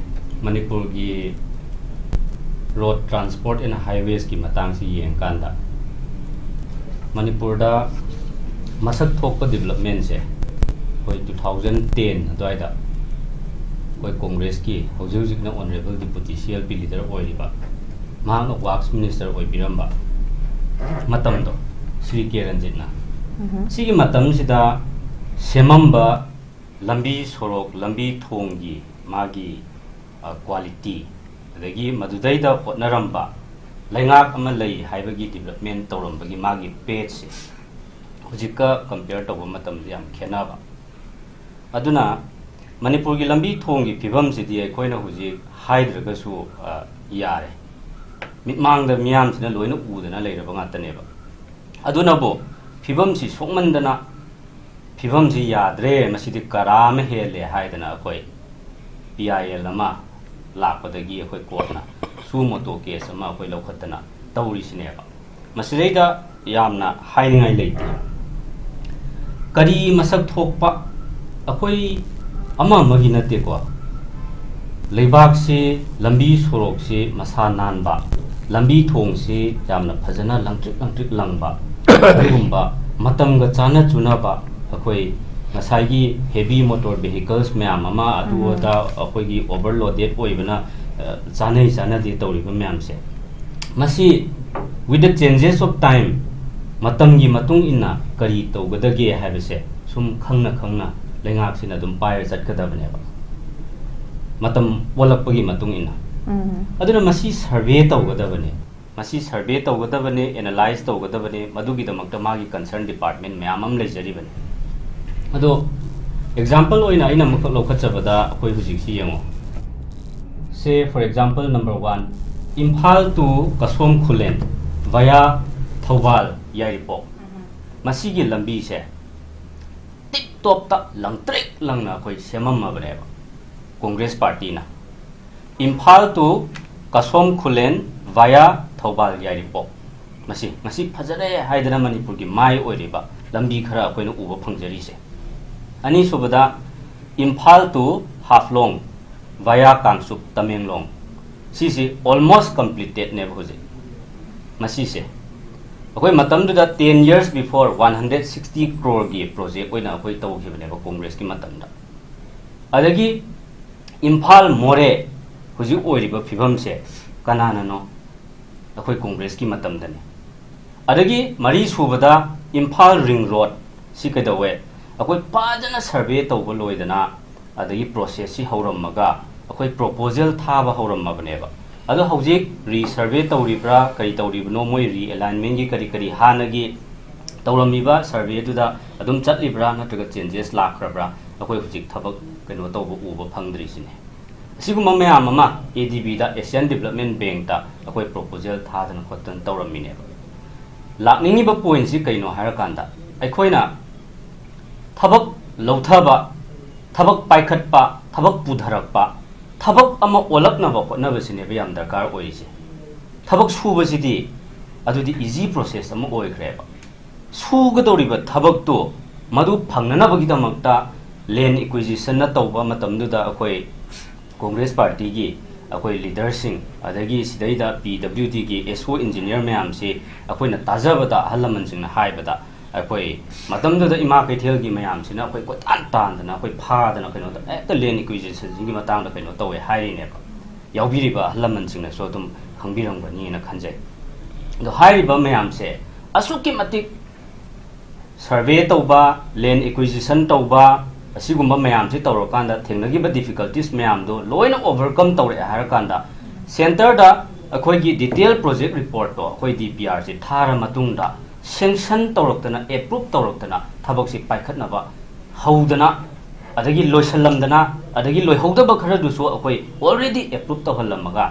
ꯃꯅꯤꯄꯨꯔꯒꯤ road transport and highways ꯀꯤ ꯃꯇꯥꯡꯁꯤ ꯌꯦꯡꯀꯥꯟꯗ, ꯃꯅꯤꯄꯨꯔꯗ ꯃꯁꯛ ꯊꯣꯛꯄ development ꯁꯦ ꯑꯩꯈꯣꯏ two thousand ten ꯑꯗꯨꯋꯥꯏꯗ ꯑꯩꯈꯣꯏ ꯀꯣꯡꯒ꯭ꯔꯦꯁꯀꯤ ꯍꯧꯖꯤꯛ ꯍꯧꯖꯤꯛꯅ Honourable Deputy C L P leader ꯑꯣꯏꯔꯤꯕ, ꯃꯍꯥꯛꯅ Works Minister ꯑꯣꯏꯕꯤꯔꯝꯕ ꯃꯇꯝꯗꯣ, ꯁ꯭ꯔꯤ ꯀꯦ ꯔꯟꯖꯤꯠꯅ, ꯎꯝꯍꯨꯝ꯫ ꯁꯤꯒꯤ ꯃꯇꯝꯁꯤꯗ ꯁꯦꯝꯃꯝꯕ ꯂꯝꯕꯤ ꯁꯣꯔꯣꯛ, ꯂꯝꯕꯤ ꯊꯣꯡꯒꯤ ꯃꯥꯒꯤ, ꯑ, quality, ꯑꯗꯒꯤ ꯃꯗꯨꯗꯩꯗ ꯍꯣꯠꯅꯔꯝꯕ ꯂꯩꯉꯥꯛ ꯑꯃ ꯂꯩ ꯍꯥꯏꯕꯒꯤ development ꯇꯧꯔꯝꯕꯒꯤ ꯃꯥꯒꯤ pace ꯁꯦ ꯍꯧꯖꯤꯛꯀ compare ꯇꯧꯕ ꯃꯇꯝꯗ ꯌꯥꯝ ꯈꯦꯠꯅꯕ꯫ ꯑꯗꯨꯅ ꯃꯅꯤꯄꯨꯔꯒꯤ ꯂꯝꯕꯤ ꯊꯣꯡꯒꯤ ꯐꯤꯕꯝꯁꯤꯗꯤ ꯑꯩꯈꯣꯏꯅ ꯍꯧꯖꯤꯛ ꯍꯥꯏꯗ꯭ꯔꯒꯁꯨ, ꯑ, ꯌꯥꯔꯦ꯫ ꯃꯤꯠꯃꯥꯡꯗ ꯃꯤꯌꯥꯝꯁꯤꯅ ꯂꯣꯏꯅ ꯎꯗꯅ ꯂꯩꯔꯕ ꯉꯥꯛꯇꯅꯦꯕ꯫ ꯑꯗꯨꯅꯕꯨ ꯐꯤꯕꯝꯁꯤ ꯁꯣꯛꯃꯟꯗꯅ ꯐꯤꯕꯝꯁꯤ ꯌꯥꯗ꯭ꯔꯦ, ꯃꯁꯤꯗꯤ ꯀꯔꯥ ꯑꯃ ꯍꯦꯜꯂꯦ ꯍꯥꯏꯗꯅ ꯑꯩꯈꯣꯏ P I L ꯑꯃ ꯂꯥꯛꯄꯗꯒꯤ ꯑꯩꯈꯣꯏ ꯀꯣꯔꯠꯅ suo motu case ꯑꯃ ꯑꯩꯈꯣꯏ ꯂꯧꯈꯠꯇꯅ ꯇꯧꯔꯤꯁꯤꯅꯦꯕ꯫ ꯃꯁꯤꯗꯩꯗ ꯌꯥꯝꯅ ꯍꯥꯏꯅꯤꯡꯉꯥꯏ ꯂꯩꯇꯦ꯫ ꯀꯔꯤ ꯃꯁꯛ ꯊꯣꯛꯄ, ꯑꯩꯈꯣꯏ ꯑꯃ ꯑꯃꯒꯤ ꯅꯠꯇꯦꯀꯣ, ꯂꯩꯕꯥꯛꯁꯤ, ꯂꯝꯕꯤ ꯁꯣꯔꯣꯛꯁꯤ ꯃꯁꯥ ꯅꯥꯟꯕ, ꯂꯝꯕꯤ ꯊꯣꯡꯁꯤ ꯌꯥꯝꯅ ꯐꯖꯅ ꯂꯪꯇ꯭ꯔꯤꯛ ꯂꯪꯇ꯭ꯔꯤꯛ ꯂꯪꯕ, ꯑꯗꯨꯒꯨꯝꯕ ꯃꯇꯝꯒ ꯆꯥꯅ ꯆꯨꯅꯕ, ꯑꯩꯈꯣꯏ ꯉꯁꯥꯏꯒꯤ heavy motor vehicles ꯃꯌꯥꯝ ꯑꯃ, ꯑꯗꯨ ꯎꯝ꯫ ꯑꯗꯥ, ꯑꯩꯈꯣꯏꯒꯤ overloaded ꯑꯣꯏꯕꯅ, ꯑ, ꯆꯥꯅꯩ ꯆꯥꯅꯗꯦ ꯇꯧꯔꯤꯕ ꯃꯌꯥꯝꯁꯦ, ꯃꯁꯤ with the changes of time, ꯃꯇꯝꯒꯤ ꯃꯇꯨꯡ ꯏꯟꯅ ꯀꯔꯤ ꯇꯧꯒꯗꯒꯦ ꯍꯥꯏꯕꯁꯦ ꯁꯨꯝ ꯈꯪꯅ ꯈꯪꯅ ꯂꯩꯉꯥꯛꯁꯤꯅ ꯑꯗꯨꯝ ꯄꯥꯏꯔ ꯆꯠꯀꯗꯕꯅꯦꯕ, ꯃꯇꯝ ꯑꯣꯜꯂꯛꯄꯒꯤ ꯃꯇꯨꯡ ꯏꯟꯅ꯫ ꯎꯝ꯫ ꯑꯗꯨꯅ ꯃꯁꯤ survey ꯇꯧꯒꯗꯕꯅꯦ꯫ ꯃꯁꯤ survey ꯇꯧꯒꯗꯕꯅꯤ, analyse ꯇꯧꯒꯗꯕꯅꯤ, ꯃꯗꯨꯒꯤꯗꯃꯛꯇ ꯃꯥꯒꯤ concern department ꯃꯌꯥꯝ ꯑꯃ ꯂꯩꯖꯔꯤꯕꯅꯤ꯫ ꯑꯗꯣ example ꯑꯣꯏꯅ ꯑꯩꯅ ꯑꯃꯈꯛ ꯂꯧꯈꯠꯆꯕꯗ ꯑꯩꯈꯣꯏ ꯍꯧꯖꯤꯛꯁꯤ ꯌꯦꯡꯉꯣ꯫ Say for example number one, Imphal to ꯀꯁꯣꯝ Khulen via Thoubal ꯌꯥꯏꯔꯤꯄꯣꯛ, ꯃꯁꯤꯒꯤ ꯂꯝꯕꯤꯁꯦ ꯇꯤꯞ ꯇꯣꯞꯇ ꯂꯪꯇ꯭ꯔꯤꯛ ꯂꯪꯅ ꯑꯩꯈꯣꯏ ꯁꯦꯝꯃꯝꯃꯕꯅꯦꯕ Congress ꯄꯥꯔꯇꯤꯅ꯫ Imphal to ꯀꯁꯣꯝ Khulen via Thoubal ꯌꯥꯏꯔꯤꯄꯣꯛ꯫ ꯃꯁꯤ ꯉꯁꯤ ꯐꯖꯔꯦ ꯍꯥꯏꯗꯅ ꯃꯅꯤꯄꯨꯔꯒꯤ ꯃꯥꯏ ꯑꯣꯏꯔꯤꯕ ꯂꯝꯕꯤ ꯈꯔ ꯑꯩꯈꯣꯏꯅ ꯎꯕ ꯐꯪꯖꯔꯤꯁꯦ꯫ ꯑꯅꯤꯁꯨꯕꯗ, ꯏꯝꯐꯥꯜ to ꯍꯥꯐꯂꯣꯡ via ꯀꯥꯡꯆꯨꯞ ꯇꯃꯦꯡꯂꯣꯡ꯫ ꯁꯤꯁꯤ almost completedꯅꯦꯕ ꯍꯧꯖꯤꯛ꯫ ꯃꯁꯤꯁꯦ ꯑꯩꯈꯣꯏ ꯃꯇꯝꯗꯨꯗ ten years before one hundred sixty croreꯒꯤ project ꯑꯣꯏꯅ ꯑꯩꯈꯣꯏ ꯇꯧꯈꯤꯕꯅꯦꯕ ꯀꯣꯡꯒ꯭ꯔꯦꯁꯀꯤ ꯃꯇꯝꯗ꯫ ꯑꯗꯒꯤ ꯏꯝꯐꯥꯜ ꯃꯣꯔꯦ ꯍꯧꯖꯤꯛ ꯑꯣꯏꯔꯤꯕ ꯐꯤꯕꯝꯁꯦ ꯀꯅꯥꯅꯅꯣ? ꯑꯩꯈꯣꯏ ꯀꯣꯡꯒ꯭ꯔꯦꯁꯀꯤ ꯃꯇꯝꯗꯅꯤ꯫ ꯑꯗꯒꯤ ꯃꯔꯤ ꯁꯨꯕꯗ ꯏꯝꯐꯥꯜ ꯔꯤꯡ ꯔꯣꯗ ꯁꯤ ꯀꯩꯗꯧꯋꯦ? ꯑꯩꯈꯣꯏ ꯐꯖꯅ survey ꯇꯧꯕ ꯂꯣꯏꯗꯅ, ꯑꯗꯒꯤ processꯁꯤ ꯍꯧꯔꯝꯃꯒ ꯑꯩꯈꯣꯏ proposal ꯊꯥꯕ ꯍꯧꯔꯝꯃꯕꯅꯦꯕ꯫ ꯑꯗꯣ ꯍꯧꯖꯤꯛ resurvey ꯇꯧꯔꯤꯕ꯭ꯔꯥ, ꯀꯔꯤ ꯇꯧꯔꯤꯕꯅꯣ, ꯃꯣꯏ realignmentꯀꯤ ꯀꯔꯤ ꯀꯔꯤ ꯍꯥꯟꯅꯒꯤ ꯇꯧꯔꯝꯃꯤꯕ surveyꯗꯨꯗ ꯑꯗꯨꯝ ꯆꯠꯂꯤꯕ꯭ꯔꯥ ꯅꯠꯇ꯭ꯔꯒ changes ꯂꯥꯛꯈ꯭ꯔꯕ꯭ꯔꯥ? ꯑꯩꯈꯣꯏ ꯍꯧꯖꯤꯛ ꯊꯕꯛ ꯀꯩꯅꯣ ꯇꯧꯕ ꯎꯕ ꯐꯪꯗ꯭ꯔꯤꯁꯤꯅꯦ꯫ ꯑꯁꯤꯒꯨꯝꯕ ꯃꯌꯥꯝ ꯑꯃ ADBꯗ, Asian Development Bankꯇ ꯑꯩꯈꯣꯏ proposal ꯊꯥꯗꯅ ꯈꯣꯠꯇꯅ ꯇꯧꯔꯝꯃꯤꯅꯦꯕ꯫ ꯂꯥꯛꯅꯤꯡꯉꯤꯕ pointꯁꯤ ꯀꯩꯅꯣ ꯍꯥꯏꯔꯀꯥꯟꯗ, ꯑꯩꯈꯣꯏꯅ ꯊꯕꯛ ꯂꯧꯊꯕ, ꯊꯕꯛ ꯄꯥꯏꯈꯠꯄ, ꯊꯕꯛ ꯄꯨꯊꯔꯛꯄ, ꯊꯕꯛ ꯑꯃ ꯑꯣꯜꯂꯛꯅꯕ ꯍꯣꯠꯅꯕꯁꯤꯅꯦꯕ ꯌꯥꯝ ꯗꯔꯀꯥꯔ ꯑꯣꯏꯔꯤꯁꯦ꯫ ꯊꯕꯛ ꯁꯨꯕꯁꯤꯗꯤ ꯑꯗꯨꯗꯤ easy process ꯑꯃ ꯑꯣꯏꯈ꯭ꯔꯦꯕ꯫ ꯁꯨꯒꯗꯧꯔꯤꯕ ꯊꯕꯛꯇꯨ ꯃꯗꯨ ꯐꯪꯅꯅꯕꯒꯤꯗꯃꯛꯇ land acquisitionꯅ ꯇꯧꯕ ꯃꯇꯝꯗꯨꯗ ꯑꯩꯈꯣꯏ ꯀꯣꯡꯒ꯭ꯔꯦꯁ ꯄꯥꯔꯇꯤꯒꯤ ꯑꯩꯈꯣꯏ leaderꯁꯤꯡ, ꯑꯗꯒꯤ ꯁꯤꯗꯩꯗ PWDꯒꯤ SO engineer ꯃꯌꯥꯝꯁꯤ ꯑꯩꯈꯣꯏꯅ ꯇꯥꯖꯕꯗ, ꯑꯍꯜ ꯂꯃꯟꯁꯤꯡꯅ ꯍꯥꯏꯕꯗ, ꯑꯩꯈꯣꯏ ꯃꯇꯝꯗꯨꯗ ꯏꯃꯥ ꯀꯩꯊꯦꯜꯒꯤ ꯃꯌꯥꯝꯁꯤꯅ ꯑꯩꯈꯣꯏ ꯀꯣꯏꯇꯥꯟ ꯇꯥꯟꯗꯅ ꯑꯩꯈꯣꯏ ꯐꯥꯗꯅ ꯀꯩꯅꯣꯗ ꯍꯦꯛꯇ land acquisitionꯒꯤ ꯃꯇꯥꯡꯗ ꯀꯩꯅꯣ ꯇꯧꯋꯦ ꯍꯥꯏꯔꯤꯅꯦꯕ꯫ ꯌꯥꯎꯕꯤꯔꯤꯕ ꯑꯍꯜ ꯂꯃꯟꯁꯤꯡꯅꯁꯨ ꯑꯗꯨꯝ ꯈꯪꯕꯤꯔꯝꯒꯅꯤꯅ ꯈꯟꯖꯩ꯫ ꯑꯗꯣ ꯍꯥꯏꯔꯤꯕ ꯃꯌꯥꯝꯁꯦ ꯑꯁꯨꯛꯀꯤ ꯃꯇꯤꯛ survey ꯇꯧꯕ, land acquisition ꯇꯧꯕ, ꯑꯁꯤꯒꯨꯝꯕ ꯃꯌꯥꯝꯁꯤ ꯇꯧꯔꯀꯥꯟꯗ ꯊꯦꯡꯅꯈꯤꯕ difficulties ꯃꯌꯥꯝꯗꯣ ꯂꯣꯏꯅ overcome ꯇꯧꯔꯛꯑꯦ ꯍꯥꯏꯔꯀꯥꯟꯗ centreꯗ ꯑꯩꯈꯣꯏꯒꯤ detail project reportꯇꯣ ꯑꯩꯈꯣꯏ D P R ꯁꯦ ꯊꯥꯔ ꯃꯇꯨꯡꯗ sanction ꯇꯧꯔꯛꯇꯅ, approve ꯇꯧꯔꯛꯇꯅ ꯊꯕꯛꯁꯤ ꯄꯥꯏꯈꯠꯅꯕ ꯍꯧꯗꯅ, ꯑꯗꯒꯤ ꯂꯣꯏꯁꯜꯂꯝꯗꯅ, ꯑꯗꯒꯤ ꯂꯣꯏꯍꯧꯗꯕ ꯈꯔꯗꯨꯁꯨ ꯑꯩꯈꯣꯏ already approve ꯇꯧꯍꯜꯂꯝꯃꯒ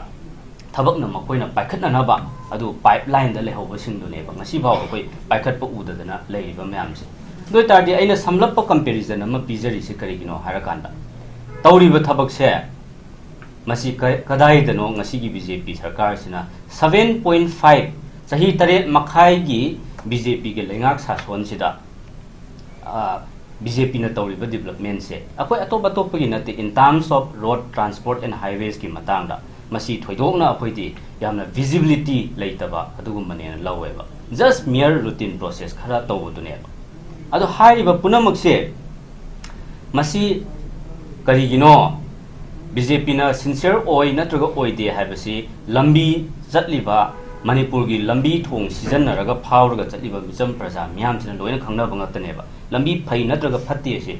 ꯊꯕꯛꯅ ꯃꯈꯣꯏꯅ ꯄꯥꯏꯈꯠꯅꯅꯕ ꯑꯗꯨ pipelineꯗ ꯂꯩꯍꯧꯕꯁꯤꯡꯗꯨꯅꯦꯕ ꯉꯁꯤꯐꯥꯎ ꯑꯩꯈꯣꯏ ꯄꯥꯏꯈꯠꯄ ꯎꯗꯗꯅ ꯂꯩꯔꯤꯕ ꯃꯌꯥꯝꯁꯦ꯫ ꯑꯗꯨ ꯑꯣꯏꯇꯥꯔꯗꯤ ꯑꯩꯅ ꯁꯝꯂꯞꯄ comparison ꯑꯃ ꯄꯤꯖꯔꯤꯁꯦ ꯀꯔꯤꯒꯤꯅꯣ ꯍꯥꯏꯔꯀꯥꯟꯗ, ꯇꯧꯔꯤꯕ ꯊꯕꯛꯁꯦ ꯃꯁꯤ ꯀ-, ꯀꯗꯥꯏꯗꯅꯣ ꯉꯁꯤꯒꯤ B J P ꯁꯔꯀꯥꯔꯁꯤꯅ seven point five, ꯆꯍꯤ ꯇꯔꯦꯠ ꯃꯈꯥꯏꯒꯤ B J Pꯒꯤ ꯂꯩꯉꯥꯛ ꯁꯥꯁꯣꯟꯁꯤꯗ, ꯑ, B J Pꯅ ꯇꯧꯔꯤꯕ developmentꯁꯦ ꯑꯩꯈꯣꯏ ꯑꯇꯣꯞ ꯑꯇꯣꯞꯄꯒꯤ ꯅꯠꯇꯦ, in terms of road transport and highwaysꯀꯤ ꯃꯇꯥꯡꯗ ꯃꯁꯤ ꯊꯣꯏꯗꯣꯛꯅ ꯑꯩꯈꯣꯏꯗꯤ ꯌꯥꯝꯅ visibility ꯂꯩꯇꯕ ꯑꯗꯨꯒꯨꯝꯕꯅꯦꯅ ꯂꯧꯋꯦꯕ꯫ Just mere routine process ꯈꯔ ꯇꯧꯕꯗꯨꯅꯦꯕ꯫ ꯑꯗꯣ ꯍꯥꯏꯔꯤꯕ ꯄꯨꯝꯅꯃꯛꯁꯦ ꯃꯁꯤ ꯀꯔꯤꯒꯤꯅꯣ? B J Pꯅ sincere ꯑꯣꯏ ꯅꯠꯇ꯭ꯔꯒ ꯑꯣꯏꯗꯦ ꯍꯥꯏꯕꯁꯤ ꯂꯝꯕꯤ ꯆꯠꯂꯤꯕ, ꯃꯅꯤꯄꯨꯔꯒꯤ ꯂꯝꯕꯤ ꯊꯣꯡ ꯁꯤꯖꯤꯟꯅꯔꯒ ꯐꯥꯎꯔꯒ ꯆꯠꯂꯤꯕ ꯃꯤꯆꯝ ꯄ꯭ꯔꯖꯥ ꯃꯤꯌꯥꯝꯁꯤꯅ ꯂꯣꯏꯅ ꯈꯪꯅꯕ ꯉꯥꯛꯇꯅꯦꯕ꯫ ꯂꯝꯕꯤ ꯐꯩ ꯅꯠꯇ꯭ꯔꯒ ꯐꯠꯇꯦ ꯑꯁꯤ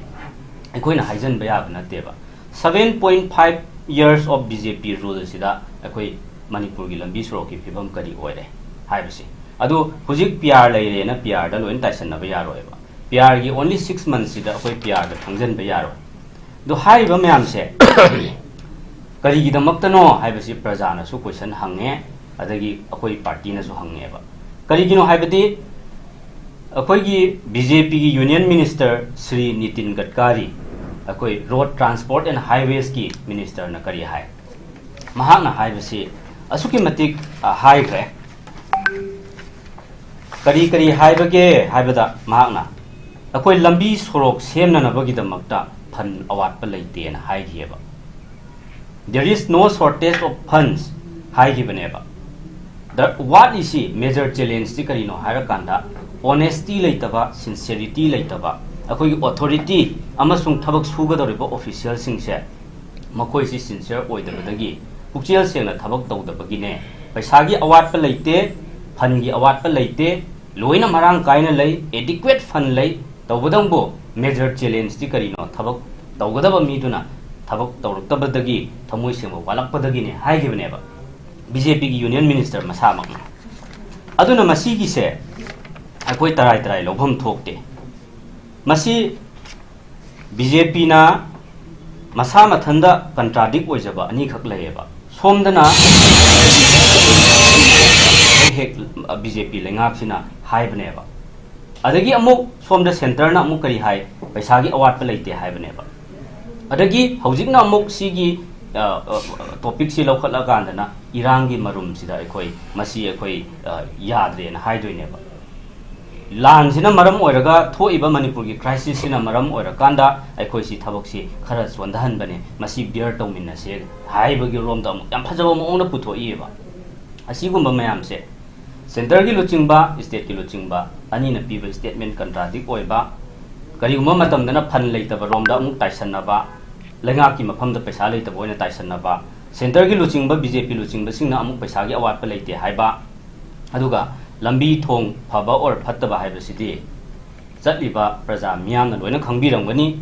ꯑꯩꯈꯣꯏꯅ ꯍꯥꯏꯖꯟꯕ ꯌꯥꯕ ꯅꯠꯇꯦꯕ꯫ Seven point five years of B J P ruleꯁꯤꯗ ꯑꯩꯈꯣꯏ ꯃꯅꯤꯄꯨꯔꯒꯤ ꯂꯝꯕꯤ ꯁꯣꯔꯣꯛꯀꯤ ꯐꯤꯕꯝ ꯀꯔꯤ ꯑꯣꯏꯔꯦ ꯍꯥꯏꯕꯁꯤ꯫ ꯑꯗꯨ ꯍꯧꯖꯤꯛ P R ꯂꯩꯔꯦꯅ P Rꯗ ꯂꯣꯏꯅ ꯇꯥꯏꯁꯟꯅꯕ ꯌꯥꯔꯣꯏꯕ꯫ P Rꯒꯤ only six monthsꯁꯤꯗ ꯑꯩꯈꯣꯏ P Rꯗ ꯊꯥꯡꯖꯟꯕ ꯌꯥꯔꯣꯏ꯫ ꯑꯗꯣ ꯍꯥꯏꯔꯤꯕ ꯃꯌꯥꯝꯁꯦ ꯀꯔꯤꯒꯤꯗꯃꯛꯇꯅꯣ ꯍꯥꯏꯕꯁꯤ ꯄ꯭ꯔꯖꯥꯅꯁꯨ question ꯍꯪꯉꯦ, ꯑꯗꯒꯤ ꯑꯩꯈꯣꯏ partyꯅꯁꯨ ꯍꯪꯉꯦꯕ꯫ ꯀꯔꯤꯒꯤꯅꯣ ꯍꯥꯏꯕꯗꯤ ꯑꯩꯈꯣꯏꯒꯤ B J Pꯒꯤ Union Minister Shri Nitin ꯒꯗꯀꯥꯔꯤ ꯑꯩꯈꯣꯏ Road Transport and Highwaysꯀꯤ ministerꯅ ꯀꯔꯤ ꯍꯥꯏ? ꯃꯍꯥꯛꯅ ꯍꯥꯏꯕꯁꯤ ꯑꯁꯨꯛꯀꯤ ꯃꯇꯤꯛ, ꯑ, ꯍꯥꯏꯈ꯭ꯔꯦ꯫ ꯀꯔꯤ ꯀꯔꯤ ꯍꯥꯏꯕꯒꯦ ꯍꯥꯏꯕꯗ ꯃꯍꯥꯛꯅ ꯑꯩꯈꯣꯏ ꯂꯝꯕꯤ ꯁꯣꯔꯣꯛ ꯁꯦꯝꯅꯅꯕꯒꯤꯗꯃꯛꯇ fund ꯑꯋꯥꯠꯄ ꯂꯩꯇꯦꯅ ꯍꯥꯏꯈꯤꯑꯕ꯫ There is no shortage of funds ꯍꯥꯏꯈꯤꯕꯅꯦꯕ꯫ The-, ꯋꯥꯠꯂꯤꯁꯤ major challengeꯇꯤ ꯀꯔꯤꯅꯣ ꯍꯥꯏꯔꯀꯥꯟꯗ honesty ꯂꯩꯇꯕ, sincerity ꯂꯩꯇꯕ, ꯑꯩꯈꯣꯏꯒꯤ authority ꯑꯃꯁꯨꯡ ꯊꯕꯛ ꯁꯨꯒꯗꯧꯔꯤꯕ officialꯁꯤꯡꯁꯦ ꯃꯈꯣꯏꯁꯤ sincere ꯑꯣꯏꯗꯕꯗꯒꯤ, ꯄꯨꯛꯆꯦꯜ ꯁꯦꯡꯅ ꯊꯕꯛ ꯇꯧꯗꯕꯒꯤꯅꯦ꯫ ꯄꯩꯁꯥꯒꯤ ꯑꯋꯥꯠꯄ ꯂꯩꯇꯦ, fundꯒꯤ ꯑꯋꯥꯠꯄ ꯂꯩꯇꯦ, ꯂꯣꯏꯅ ꯃꯔꯥꯡ ꯀꯥꯏꯅ ꯂꯩ, adequate fund ꯂꯩ꯫ ꯇꯧꯕꯇꯕꯨ major challengeꯇꯤ ꯀꯔꯤꯅꯣ? ꯊꯕꯛ ꯇꯧꯒꯗꯕ ꯃꯤꯗꯨꯅ ꯊꯕꯛ ꯇꯧꯔꯛꯇꯕꯗꯒꯤ, ꯊꯃꯣꯏ ꯁꯦꯡꯕ ꯋꯥꯠꯂꯛꯄꯗꯒꯤꯅꯦ ꯍꯥꯏꯈꯤꯕꯅꯦꯕ꯫ ꯕꯤ ꯖꯦ ꯄꯤꯒꯤ ꯌꯨꯅꯤꯌꯟ ꯃꯤꯅꯤꯁꯇꯔ ꯃꯁꯥꯃꯛꯅꯤ꯫ ꯑꯗꯨꯅ ꯃꯁꯤꯒꯤꯁꯦ ꯑꯩꯈꯣꯏ ꯇꯔꯥꯏ ꯇꯔꯥꯏ ꯂꯧꯐꯝ ꯊꯣꯛꯇꯦ꯫ ꯃꯁꯤ ꯕꯤ ꯖꯦ ꯄꯤꯅ ꯃꯁꯥ ꯃꯊꯟꯗ ꯀꯟꯇ꯭ꯔꯥꯗꯤꯛ ꯑꯣꯏꯖꯕ ꯑꯅꯤꯈꯛ ꯂꯩꯌꯦꯕ꯫ ꯁꯣꯝꯗꯅ ꯍꯦꯛ ꯕꯤ ꯖꯦ ꯄꯤ ꯂꯩꯉꯥꯛꯁꯤꯅ ꯍꯥꯏꯕꯅꯦꯕ꯫ ꯑꯗꯒꯤ ꯑꯃꯨꯛ ꯁꯣꯝꯗ ꯁꯦꯟꯇꯔꯅ ꯑꯃꯨꯛ ꯀꯔꯤ ꯍꯥꯏ? ꯄꯩꯁꯥꯒꯤ ꯑꯋꯥꯠꯄ ꯂꯩꯇꯦ ꯍꯥꯏꯕꯅꯦꯕ꯫ ꯑꯗꯒꯤ ꯍꯧꯖꯤꯛꯅ ꯑꯃꯨꯛ ꯁꯤꯒꯤ, ꯑ, ꯑ, ꯇꯣꯄꯤꯛꯁꯤ ꯂꯧꯈꯠꯂꯀꯥꯟꯗꯅ ꯏꯔꯥꯡꯒꯤ ꯃꯔꯨꯝꯁꯤꯗ ꯑꯩꯈꯣꯏ ꯃꯁꯤ ꯑꯩꯈꯣꯏ, ꯑ, ꯌꯥꯗ꯭ꯔꯦꯅ ꯍꯥꯏꯗꯣꯏꯅꯦꯕ꯫ ꯂꯥꯟꯁꯤꯅ ꯃꯔꯝ ꯑꯣꯏꯔꯒ ꯊꯣꯛꯏꯕ ꯃꯅꯤꯄꯨꯔꯒꯤ ꯀ꯭ꯔꯥꯏꯁꯤꯁꯁꯤꯅ ꯃꯔꯝ ꯑꯣꯏꯔꯀꯥꯟꯗ ꯑꯩꯈꯣꯏꯁꯤ ꯊꯕꯛꯁꯤ ꯈꯔ ꯆꯣꯟꯊꯍꯟꯕꯅꯦ, ꯃꯁꯤ ꯕꯤꯌꯔ ꯇꯧꯃꯤꯟꯅꯁꯦ ꯍꯥꯏꯕꯒꯤ ꯔꯣꯝꯗ ꯑꯃꯨꯛ ꯌꯥꯝ ꯐꯖꯕ ꯃꯑꯣꯡꯗ ꯄꯨꯊꯣꯛꯏꯕ꯫ ꯑꯁꯤꯒꯨꯝꯕ ꯃꯌꯥꯝꯁꯦ ꯁꯦꯟꯇꯔꯒꯤ ꯂꯨꯆꯤꯡꯕ, ꯁ꯭ꯇꯦꯠꯀꯤ ꯂꯨꯆꯤꯡꯕ ꯑꯅꯤꯅ ꯄꯤꯕ ꯁ꯭ꯇꯦꯠꯃꯦꯟ ꯀꯟꯇ꯭ꯔꯥꯗꯤꯛ ꯑꯣꯏꯕ, ꯀꯔꯤꯒꯨꯝꯕ ꯃꯇꯝꯗꯅ ꯐꯟ ꯂꯩꯇꯕ ꯔꯣꯝꯗ ꯑꯃꯨꯛ ꯇꯥꯏꯁꯟꯅꯕ, ꯂꯩꯉꯥꯛꯀꯤ ꯃꯐꯝꯗ ꯄꯩꯁꯥ ꯂꯩꯇꯕ ꯑꯣꯏꯅ ꯇꯥꯏꯁꯟꯅꯕ, ꯁꯦꯟꯇꯔꯒꯤ ꯂꯨꯆꯤꯡꯕ ꯕꯤ ꯖꯦ ꯄꯤ ꯂꯨꯆꯤꯡꯕꯁꯤꯡꯅ ꯑꯃꯨꯛ ꯄꯩꯁꯥꯒꯤ ꯑꯋꯥꯠꯄ ꯂꯩꯇꯦ ꯍꯥꯏꯕ, ꯑꯗꯨꯒ ꯂꯝꯕꯤ ꯊꯣꯡ ꯐꯕ ꯑꯣꯔ ꯐꯠꯇꯕ ꯍꯥꯏꯕꯁꯤꯗꯤ ꯆꯠꯂꯤꯕ ꯄ꯭ꯔꯖꯥ ꯃꯤꯌꯥꯝꯅ ꯂꯣꯏꯅ ꯈꯪꯕꯤꯔꯝꯒꯅꯤ꯫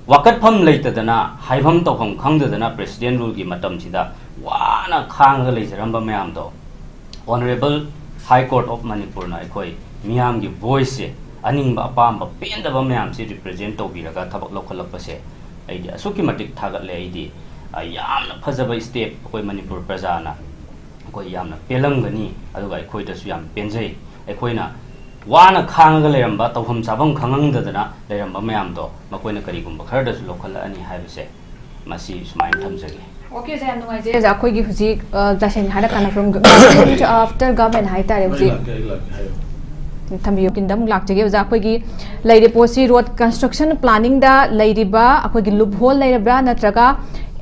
ꯋꯥꯀꯠꯐꯝ ꯂꯩꯇꯗꯅ, ꯍꯥꯏꯐꯝ ꯇꯧꯐꯝ ꯈꯪꯗꯗꯅ ꯄ꯭ꯔꯦꯁꯤꯗꯦꯟ ꯔꯨꯜꯒꯤ ꯃꯇꯝꯁꯤꯗ ꯋꯥꯅ ꯈꯥꯡꯉꯒ ꯂꯩꯖꯔꯝꯕ ꯃꯌꯥꯝꯗꯣ, Honourable High Court of ꯃꯅꯤꯄꯨꯔꯅ ꯑꯩꯈꯣꯏ ꯃꯤꯌꯥꯝꯒꯤ ꯚꯣꯏꯁꯁꯦ, ꯑꯅꯤꯡꯕ ꯑꯄꯥꯝꯕ ꯄꯦꯟꯗꯕ ꯃꯌꯥꯝꯁꯦ ꯔꯤꯄ꯭ꯔꯖꯦꯟ ꯇꯧꯕꯤꯔꯒ ꯊꯕꯛ ꯂꯧꯈꯠꯂꯛꯄꯁꯦ ꯑꯩꯗꯤ ꯑꯁꯨꯛꯀꯤ ꯃꯇꯤꯛ ꯊꯥꯒꯠꯂꯦ꯫ ꯑꯩꯗꯤ, ꯑ, ꯌꯥꯝꯅ ꯐꯖꯕ ꯁ꯭ꯇꯦꯞ ꯑꯩꯈꯣꯏ ꯃꯅꯤꯄꯨꯔ ꯄ꯭ꯔꯖꯥꯅ ꯑꯩꯈꯣꯏ ꯌꯥꯝꯅ ꯄꯦꯜꯂꯝꯒꯅꯤ, ꯑꯗꯨꯒ ꯑꯩꯈꯣꯏꯗꯁꯨ ꯌꯥꯝ ꯄꯦꯟꯖꯩ꯫ ꯑꯩꯈꯣꯏꯅ ꯋꯥꯅ ꯈꯥꯡꯉꯒ ꯂꯩꯔꯝꯕ, ꯇꯧꯐꯝ ꯆꯥꯐꯝ ꯈꯪꯉꯝꯗꯗꯅ ꯂꯩꯔꯝꯕ ꯃꯌꯥꯝꯗꯣ ꯃꯈꯣꯏꯅ ꯀꯔꯤꯒꯨꯝꯕ ꯈꯔꯗꯁꯨ ꯂꯧꯈꯠꯂꯛꯑꯅꯤ ꯍꯥꯏꯕꯁꯦ ꯃꯁꯤ ꯁꯨꯃꯥꯏꯅ ꯊꯝꯖꯒꯦ꯫ ꯑꯣꯀꯦ, ꯑꯣꯖꯥ, ꯌꯥꯝ ꯅꯨꯡꯉꯥꯏꯖꯩ꯫ ꯑꯣꯖꯥ, ꯑꯩꯈꯣꯏꯒꯤ ꯍꯧꯖꯤꯛ, ꯑ, ꯇꯁꯦꯡꯅ ꯍꯥꯏꯔꯀꯥꯟꯗ from after government ꯍꯥꯏꯇꯥꯔꯦ ꯑꯩ ꯍꯧꯖꯤꯛ꯫ ꯂꯥꯛꯀꯦ, ꯑꯩ ꯂꯥꯛꯀꯦ, ꯍꯥꯏꯌꯣ꯫ ꯊꯝꯕꯤꯌꯨ꯫ ꯀꯤꯟꯗ ꯑꯃꯨꯛ ꯂꯥꯛꯆꯒꯦ, ꯑꯣꯖꯥ꯫ ꯑꯩꯈꯣꯏꯒꯤ ꯂꯩꯔꯤꯕ ꯄꯣꯠꯁꯤ ꯔꯣꯗ ꯀꯟꯁꯇ꯭ꯔꯛꯁꯟ ꯄ꯭ꯂꯥꯅꯤꯡꯗ ꯂꯩꯔꯤꯕ ꯑꯩꯈꯣꯏꯒꯤ ꯂꯨꯞ ꯍꯣꯜ ꯂꯩꯔꯕ꯭ꯔꯥ, ꯅꯠꯇ꯭ꯔꯒ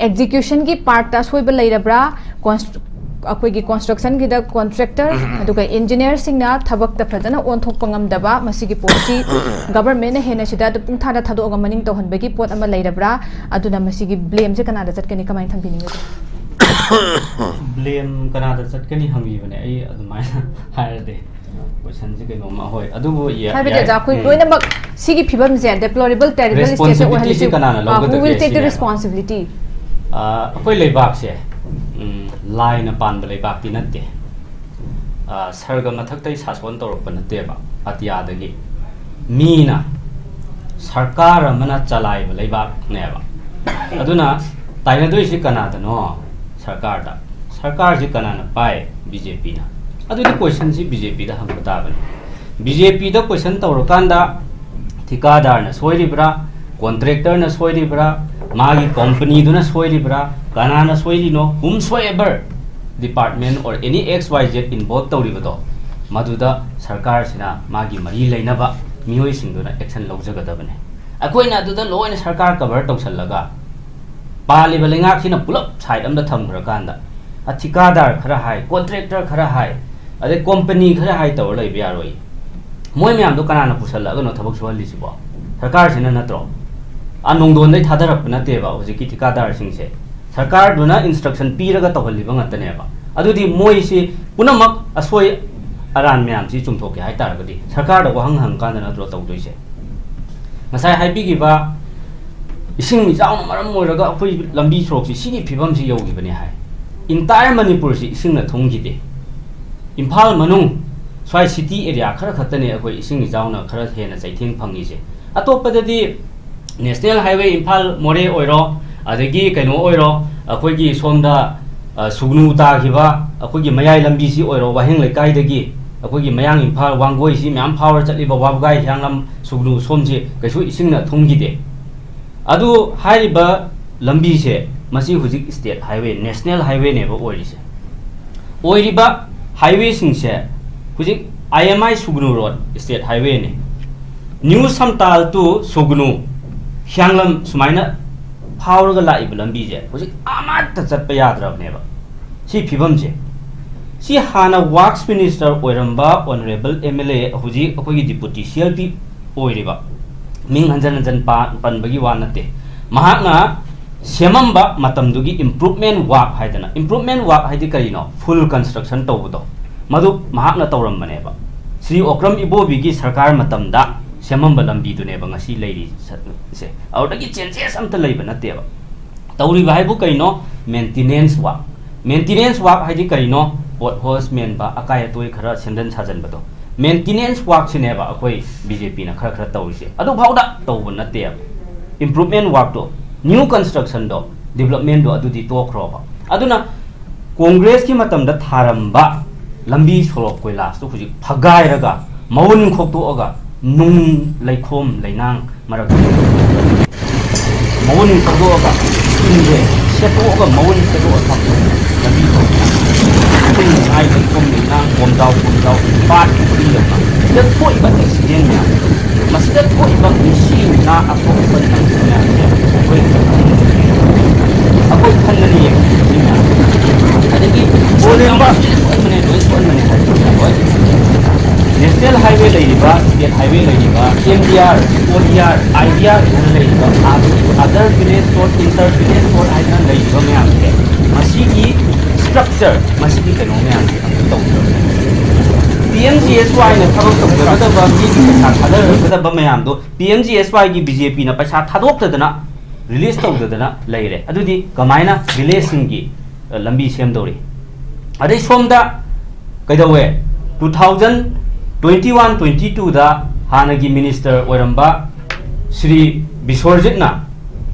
ꯑꯦꯛꯖꯤꯀ꯭ꯌꯨꯁꯟꯒꯤ ꯄꯥꯔꯠꯇ ꯑꯁꯣꯏꯕ ꯂꯩꯔꯕ꯭ꯔꯥ, ꯀꯣꯟꯁ-, ꯑꯩꯈꯣꯏꯒꯤ ꯀꯟꯁꯇ꯭ꯔꯛꯁꯟꯒꯤꯗ ꯀꯣꯟꯇ꯭ꯔꯦꯛꯇꯔ ꯑꯗꯨꯒ ꯏꯟꯖꯤꯅꯤꯌꯔꯁꯤꯡꯅ ꯊꯕꯛꯇ ꯐꯖꯅ ꯑꯣꯟꯊꯣꯛꯄ ꯉꯝꯗꯕ, ꯃꯁꯤꯒꯤ ꯄꯣꯠꯁꯤ ꯒꯚꯔꯟꯃꯦꯟꯅ ꯍꯦꯟꯅ ꯁꯤꯗ ꯄꯨꯡꯊꯥꯗ ꯊꯥꯗꯣꯛꯑꯒ ꯃꯅꯤꯡ ꯇꯧꯍꯟꯕꯒꯤ ꯄꯣꯠ ꯑꯃ ꯂꯩꯔꯕ꯭ꯔꯥ? ꯑꯗꯨꯅ ꯃꯁꯤꯒꯤ ꯕ꯭ꯂꯦꯝꯁꯦ ꯀꯅꯥꯗ ꯆꯠꯀꯅꯤ, ꯀꯃꯥꯏꯅ ꯊꯝꯕꯤꯅꯤꯡꯉꯤ? ꯕ꯭ꯂꯦꯝ ꯀꯅꯥꯗ ꯆꯠꯀꯅꯤ ꯍꯪꯕꯤꯕꯅꯦ꯫ ꯑꯩ ꯑꯗꯨꯃꯥꯏꯅ ꯍꯥꯏꯔꯗꯤ ꯀꯣꯏꯁꯟꯁꯦ ꯀꯩꯅꯣꯝꯃ, ꯍꯣꯏ, ꯑꯗꯨꯕꯨ ꯌꯥ-, ꯍꯥꯏꯕꯗꯤ ꯌꯥꯏ꯫ ꯑꯣꯖꯥ, ꯑꯩꯈꯣꯏ ꯎꯝ꯫ ꯂꯣꯏꯅꯃꯛ ꯁꯤꯒꯤ ꯐꯤꯕꯝꯁꯦ deplorable, terrible state responsibility ꯁꯤ ꯑꯣꯏꯍꯜꯂꯤꯁꯦ꯫ ꯀꯅꯥꯅ ꯑꯥ, who ꯂꯧꯒꯗꯒꯦ will take the ꯁꯤꯅꯦꯕ? Responsibility? ꯑꯥ, ꯑꯩꯈꯣꯏ ꯂꯩꯕꯥꯛꯁꯦ, ꯎꯝ, ꯂꯥꯏꯅ ꯄꯥꯟꯕ ꯂꯩꯕꯥꯛꯇꯤ ꯅꯠꯇꯦ꯫ ꯑ, ꯁꯔꯒ ꯃꯊꯛꯇꯩ ꯁꯥꯁꯣꯟ ꯇꯧꯔꯛꯄ ꯅꯠꯇꯦꯕ, ꯑꯇꯤꯌꯥꯗꯒꯤ꯫ ꯃꯤꯅ, ꯁꯔꯀꯥꯔ ꯑꯃꯅ ꯆꯂꯥꯏꯕ ꯂꯩꯕꯥꯛꯅꯦꯕ꯫ ꯑꯗꯨꯅ ꯇꯥꯏꯅꯗꯣꯏꯁꯤ ꯀꯅꯥꯗꯅꯣ? ꯁꯔꯀꯥꯔꯗ꯫ ꯁꯔꯀꯥꯔꯁꯤ ꯀꯅꯥꯅ ꯄꯥꯏ? ꯕꯤ ꯖꯦ ꯄꯤꯅ꯫ ꯑꯗꯨꯗꯤ questionꯁꯤ ꯕꯤ ꯖꯦ ꯄꯤꯗ ꯍꯪꯕ ꯇꯥꯕꯅꯤ꯫ ꯕꯤ ꯖꯦ ꯄꯤꯗ question ꯇꯧꯔꯀꯥꯟꯗ ꯊꯤꯀꯥꯗꯥꯔꯅ ꯁꯣꯏꯔꯤꯕ꯭ꯔꯥ, contractorꯅ ꯁꯣꯏꯔꯤꯕ꯭ꯔꯥ, ꯃꯥꯒꯤ companyꯗꯨꯅ ꯁꯣꯏꯔꯤꯕ꯭ꯔꯥ, ꯀꯅꯥꯅ ꯁꯣꯏꯔꯤꯅꯣ, whomsoever department or any X Y Z involve ꯇꯧꯔꯤꯕꯗꯣ, ꯃꯗꯨꯗ ꯁꯔꯀꯥꯔꯁꯤꯅ ꯃꯥꯒꯤ ꯃꯔꯤ ꯂꯩꯅꯕ ꯃꯤꯑꯣꯏꯁꯤꯡꯗꯨꯅ action ꯂꯧꯖꯒꯗꯕꯅꯤ꯫ ꯑꯩꯈꯣꯏꯅ ꯑꯗꯨꯗ ꯂꯣꯏꯅ ꯁꯔꯀꯥꯔ cover ꯇꯧꯁꯜꯂꯒ, ꯄꯥꯜꯂꯤꯕ ꯂꯩꯉꯥꯛꯁꯤꯅ ꯄꯨꯂꯞ side ꯑꯃꯗ ꯊꯝꯈ꯭ꯔꯀꯥꯟꯗ, ꯑ, ꯊꯤꯀꯥꯗꯥꯔ ꯈꯔ ꯍꯥꯏ, contractor ꯈꯔ ꯍꯥꯏ, ꯑꯗꯩ company ꯈꯔ ꯍꯥꯏ ꯇꯧꯔ ꯂꯩꯕ ꯌꯥꯔꯣꯏ꯫ ꯃꯣꯏ ꯃꯌꯥꯝꯗꯣ ꯀꯅꯥꯅ ꯄꯨꯁꯜꯂꯛꯑꯒꯅꯣ ꯊꯕꯛ ꯁꯨꯍꯜꯂꯤꯁꯤꯕꯣ? ꯁꯔꯀꯥꯔꯁꯤꯅ ꯅꯠꯇ꯭ꯔꯣ? ꯑꯥ, ꯅꯣꯡꯗꯣꯟꯗꯩ ꯊꯥꯗꯔꯛꯄ ꯅꯠꯇꯦꯕ ꯍꯧꯖꯤꯛꯀꯤ ꯊꯤꯀꯥꯗꯥꯔꯁꯤꯡꯁꯦ꯫ ꯁꯔꯀꯥꯔꯗꯨꯅ instruction ꯄꯤꯔꯒ ꯇꯧꯍꯜꯂꯤꯕ ꯉꯥꯛꯇꯅꯦꯕ꯫ ꯑꯗꯨꯗꯤ ꯃꯣꯏꯁꯤ ꯄꯨꯝꯅꯃꯛ ꯑꯁꯣꯏ ꯑꯔꯥꯟ ꯃꯌꯥꯝꯁꯤ ꯆꯨꯝꯊꯣꯛꯀꯦ ꯍꯥꯏ ꯇꯥꯔꯒꯗꯤ ꯁꯔꯀꯥꯔꯗ ꯋꯥꯍꯪ ꯍꯪꯀꯥꯟꯗ ꯅꯠꯇ꯭ꯔꯣ ꯇꯧꯗꯣꯏꯁꯦ? ꯉꯁꯥꯏ ꯍꯥꯏꯕꯤꯈꯤꯕ ꯏꯁꯤꯡ ꯏꯆꯥꯎꯅ ꯃꯔꯝ ꯑꯣꯏꯔꯒ ꯑꯩꯈꯣꯏ ꯂꯝꯕꯤ ꯁꯣꯔꯣꯛꯁꯤ ꯁꯤꯒꯤ ꯐꯤꯕꯝꯁꯤ ꯌꯧꯈꯤꯕꯅꯤ ꯍꯥꯏ꯫ Entire ꯃꯅꯤꯄꯨꯔꯁꯤ ꯏꯁꯤꯡꯅ ꯊꯨꯝꯈꯤꯗꯦ꯫ ꯏꯝꯐꯥꯜ ꯃꯅꯨꯡ ꯁ꯭ꯋꯥꯏ city area ꯈꯔ ꯈꯛꯇꯅꯦ ꯑꯩꯈꯣꯏ ꯏꯁꯤꯡ ꯏꯆꯥꯎꯅ ꯈꯔ ꯍꯦꯟꯅ ꯆꯩꯊꯦꯡ ꯐꯪꯉꯤꯁꯦ꯫ ꯑꯇꯣꯞꯄꯗꯗꯤ National Highway ꯏꯝꯐꯥꯜ ꯃꯣꯔꯦ ꯑꯣꯏꯔꯣ, ꯑꯗꯒꯤ ꯀꯩꯅꯣ ꯑꯣꯏꯔꯣ, ꯑꯩꯈꯣꯏꯒꯤ ꯁꯣꯝꯗ, ꯑ, ꯁꯨꯒꯅꯨ ꯇꯥꯈꯤꯕ ꯑꯩꯈꯣꯏꯒꯤ ꯃꯌꯥꯏ ꯂꯝꯕꯤꯁꯤ ꯑꯣꯏꯔꯣ, ꯋꯥꯍꯦꯡ ꯂꯩꯀꯥꯏꯗꯒꯤ ꯑꯩꯈꯣꯏꯒꯤ ꯃꯌꯥꯡ ꯏꯝꯐꯥꯜ ꯋꯥꯡꯒꯣꯏꯁꯤ ꯃꯌꯥꯝ ꯐꯥꯎꯔ ꯆꯠꯂꯤꯕ ꯋꯥꯕꯒꯥꯏ ꯍꯤꯌꯥꯡꯂꯝ ꯁꯨꯒꯅꯨ ꯁꯣꯝꯁꯤ ꯀꯩꯁꯨ ꯏꯁꯤꯡꯅ ꯊꯨꯝꯈꯤꯗꯦ꯫ ꯑꯗꯨ ꯍꯥꯏꯔꯤꯕ ꯂꯝꯕꯤꯁꯦ, ꯃꯁꯤ ꯍꯧꯖꯤꯛ state highway, national highwayꯅꯦꯕ ꯑꯣꯏꯔꯤꯁꯦ꯫ ꯑꯣꯏꯔꯤꯕ highwayꯁꯤꯡꯁꯦ ꯍꯧꯖꯤꯛ I M I ꯁꯨꯒꯅꯨ road state highwayꯅꯤ꯫ New Samtal to ꯁꯨꯒꯅꯨ, ꯍꯤꯌꯥꯡꯂꯝ ꯁꯨꯃꯥꯏꯅ ꯐꯥꯎꯔꯒ ꯂꯥꯛꯏꯕ ꯂꯝꯕꯤꯁꯦ ꯍꯧꯖꯤꯛ ꯑꯃꯠꯇ ꯆꯠꯄ ꯌꯥꯗ꯭ꯔꯕꯅꯦꯕ꯫ ꯁꯤ ꯐꯤꯕꯝꯁꯦ, ꯁꯤ ꯍꯥꯟꯅ works minister ꯑꯣꯏꯔꯝꯕ honourable M L A, ꯍꯧꯖꯤꯛ ꯑꯩꯈꯣꯏꯒꯤ deputy C L P ꯑꯣꯏꯔꯤꯕ, ꯃꯤꯡ ꯍꯟꯖꯟ ꯍꯟꯖꯟ ꯄꯥ-, ꯄꯟꯕꯒꯤ ꯋꯥ ꯅꯠꯇꯦ, ꯃꯍꯥꯛꯅ ꯁꯦꯝꯃꯝꯕ ꯃꯇꯝꯗꯨꯒꯤ improvement work ꯍꯥꯏꯗꯅ, improvement work ꯍꯥꯏꯗꯤ ꯀꯔꯤꯅꯣ? Full construction ꯇꯧꯕꯗꯣ, ꯃꯗꯨ ꯃꯍꯥꯛꯅ ꯇꯧꯔꯝꯕꯅꯦꯕ꯫ ꯁ꯭ꯔꯤ ꯑꯣꯀ꯭ꯔꯝ ꯏꯕꯣꯕꯤꯒꯤ ꯁꯔꯀꯥꯔ ꯃꯇꯝꯗ ꯁꯦꯝꯃꯝꯕ ꯂꯝꯕꯤꯗꯨꯅꯦꯕ ꯉꯁꯤ ꯂꯩꯔꯤꯁꯦ꯫ ꯑꯗꯨꯗꯒꯤ changes ꯑꯝꯇ ꯂꯩꯕ ꯅꯠꯇꯦꯕ꯫ ꯇꯧꯔꯤꯕ ꯍꯥꯏꯕꯨ ꯀꯩꯅꯣ? Maintenance work꯫ Maintenance work ꯍꯥꯏꯗꯤ ꯀꯔꯤꯅꯣ? Potholes ꯃꯦꯟꯕ, ꯑꯀꯥꯏ ꯑꯇꯣꯏ ꯈꯔ ꯁꯦꯝꯖꯤꯟ ꯁꯥꯖꯤꯟꯕꯗꯣ, maintenance workꯁꯤꯅꯦꯕ ꯑꯩꯈꯣꯏ BJPꯅ ꯈꯔ ꯈꯔ ꯇꯧꯔꯤꯁꯦ꯫ ꯑꯗꯨꯐꯥꯎꯗ ꯇꯧꯕ ꯅꯠꯇꯦꯕ꯫ Improvement workꯇꯣ, new constructionꯗꯣ, developmentꯗꯣ, ꯑꯗꯨꯗꯤ ꯇꯣꯛꯈ꯭ꯔꯣꯕ꯫ ꯑꯗꯨꯅ Congressꯀꯤ ꯃꯇꯝꯗ ꯊꯥꯔꯝꯕ ꯂꯝꯕꯤ ꯁꯣꯔꯣꯛ ꯀꯣꯏꯂꯥꯁꯇꯣ ꯍꯧꯖꯤꯛ ꯐꯒꯥꯏꯔꯒ, ꯃꯎꯟ ꯈꯣꯛꯇꯣꯛꯑꯒ, ꯅꯨꯡ, ꯂꯩꯈꯣꯝ ꯂꯩꯅꯥꯡ ꯃꯔꯛꯇ ꯃꯎꯟ ꯈꯣꯛꯇꯣꯛꯑꯒ, ꯁ꯭ꯀꯤꯟꯁꯦ ꯁꯦꯠꯇꯣꯛꯑꯒ, ꯃꯎꯟ ꯁꯦꯠꯇꯣꯛꯑꯒ ꯊꯝꯕ ꯂꯝꯕꯤ ꯁꯣꯔꯣꯛ, ꯁ꯭ꯀꯤꯟ ꯉꯥꯏ, ꯂꯩꯈꯣꯝ ꯂꯩꯅꯥꯡ, ꯀꯣꯝꯖꯥꯎ ꯀꯣꯝꯖꯥꯎ, ꯄꯥꯠ ꯄꯨꯈ꯭ꯔꯤ ꯂꯩꯅꯥꯡ, ꯁꯤꯗ ꯊꯣꯛꯏꯕ accident ꯃꯌꯥꯝ, ꯃꯁꯤꯗ ꯊꯣꯛꯏꯕ ꯃꯤꯁꯤ ꯃꯤꯅꯥ ꯑꯁꯣꯛ ꯑꯄꯟ ꯅꯪꯕ ꯃꯌꯥꯝꯁꯦ ꯑꯩꯈꯣꯏ, ꯑꯩꯈꯣꯏ ꯈꯟꯒꯅꯤ ꯌꯦꯡꯉꯨ ꯁꯤ ꯃꯌꯥꯝꯁꯦ꯫ ꯑꯗꯒꯤ ꯁꯣꯏ ꯂꯣꯏ ꯁꯣꯏꯍꯟꯕꯅꯦ, ꯂꯣꯏ ꯁꯣꯏꯍꯟꯕꯅꯦ ꯍꯥꯏꯕꯁꯤꯅ ꯂꯣꯏ꯫ National Highway ꯂꯩꯔꯤꯕ, State Highway ꯂꯩꯔꯤꯕ, MDR, ODR, IDR ꯍꯥꯏꯅ ꯂꯩꯔꯤꯕ, other village road, inter village road ꯍꯥꯏꯗꯅ ꯂꯩꯔꯤꯕ ꯃꯌꯥꯝꯁꯦ, ꯃꯁꯤꯒꯤ structure, ꯃꯁꯤꯒꯤ ꯀꯩꯅꯣ ꯃꯌꯥꯝꯁꯦ ꯑꯝꯇ ꯇꯧꯗ꯭ꯔꯕꯅꯦ꯫ PMGSYꯅ ꯊꯕꯛ ꯇꯧꯖꯒꯗꯕ, ꯃꯤꯒꯤ ꯄꯩꯁꯥ ꯊꯥꯗꯔꯒꯗꯕ ꯃꯌꯥꯝꯗꯣ PMGSYꯒꯤ BJPꯅ ꯄꯩꯁꯥ ꯊꯥꯗꯣꯛꯇꯗꯅ, release ꯇꯧꯗꯗꯅ ꯂꯩꯔꯦ꯫ ꯑꯗꯨꯗꯤ ꯀꯃꯥꯏꯅ villageꯁꯤꯡꯒꯤ, ꯑ, ꯂꯝꯕꯤ ꯁꯦꯝꯗꯧꯔꯤ? ꯑꯗꯩ ꯁꯣꯝꯗ ꯀꯩꯗꯧꯋꯦ? Two thousand twenty one twenty twoꯗ ꯍꯥꯟꯅꯒꯤ minister ꯑꯣꯏꯔꯝꯕ ꯁ꯭ꯔꯤ ꯕꯤꯁ꯭ꯋꯔꯖꯤꯠꯅ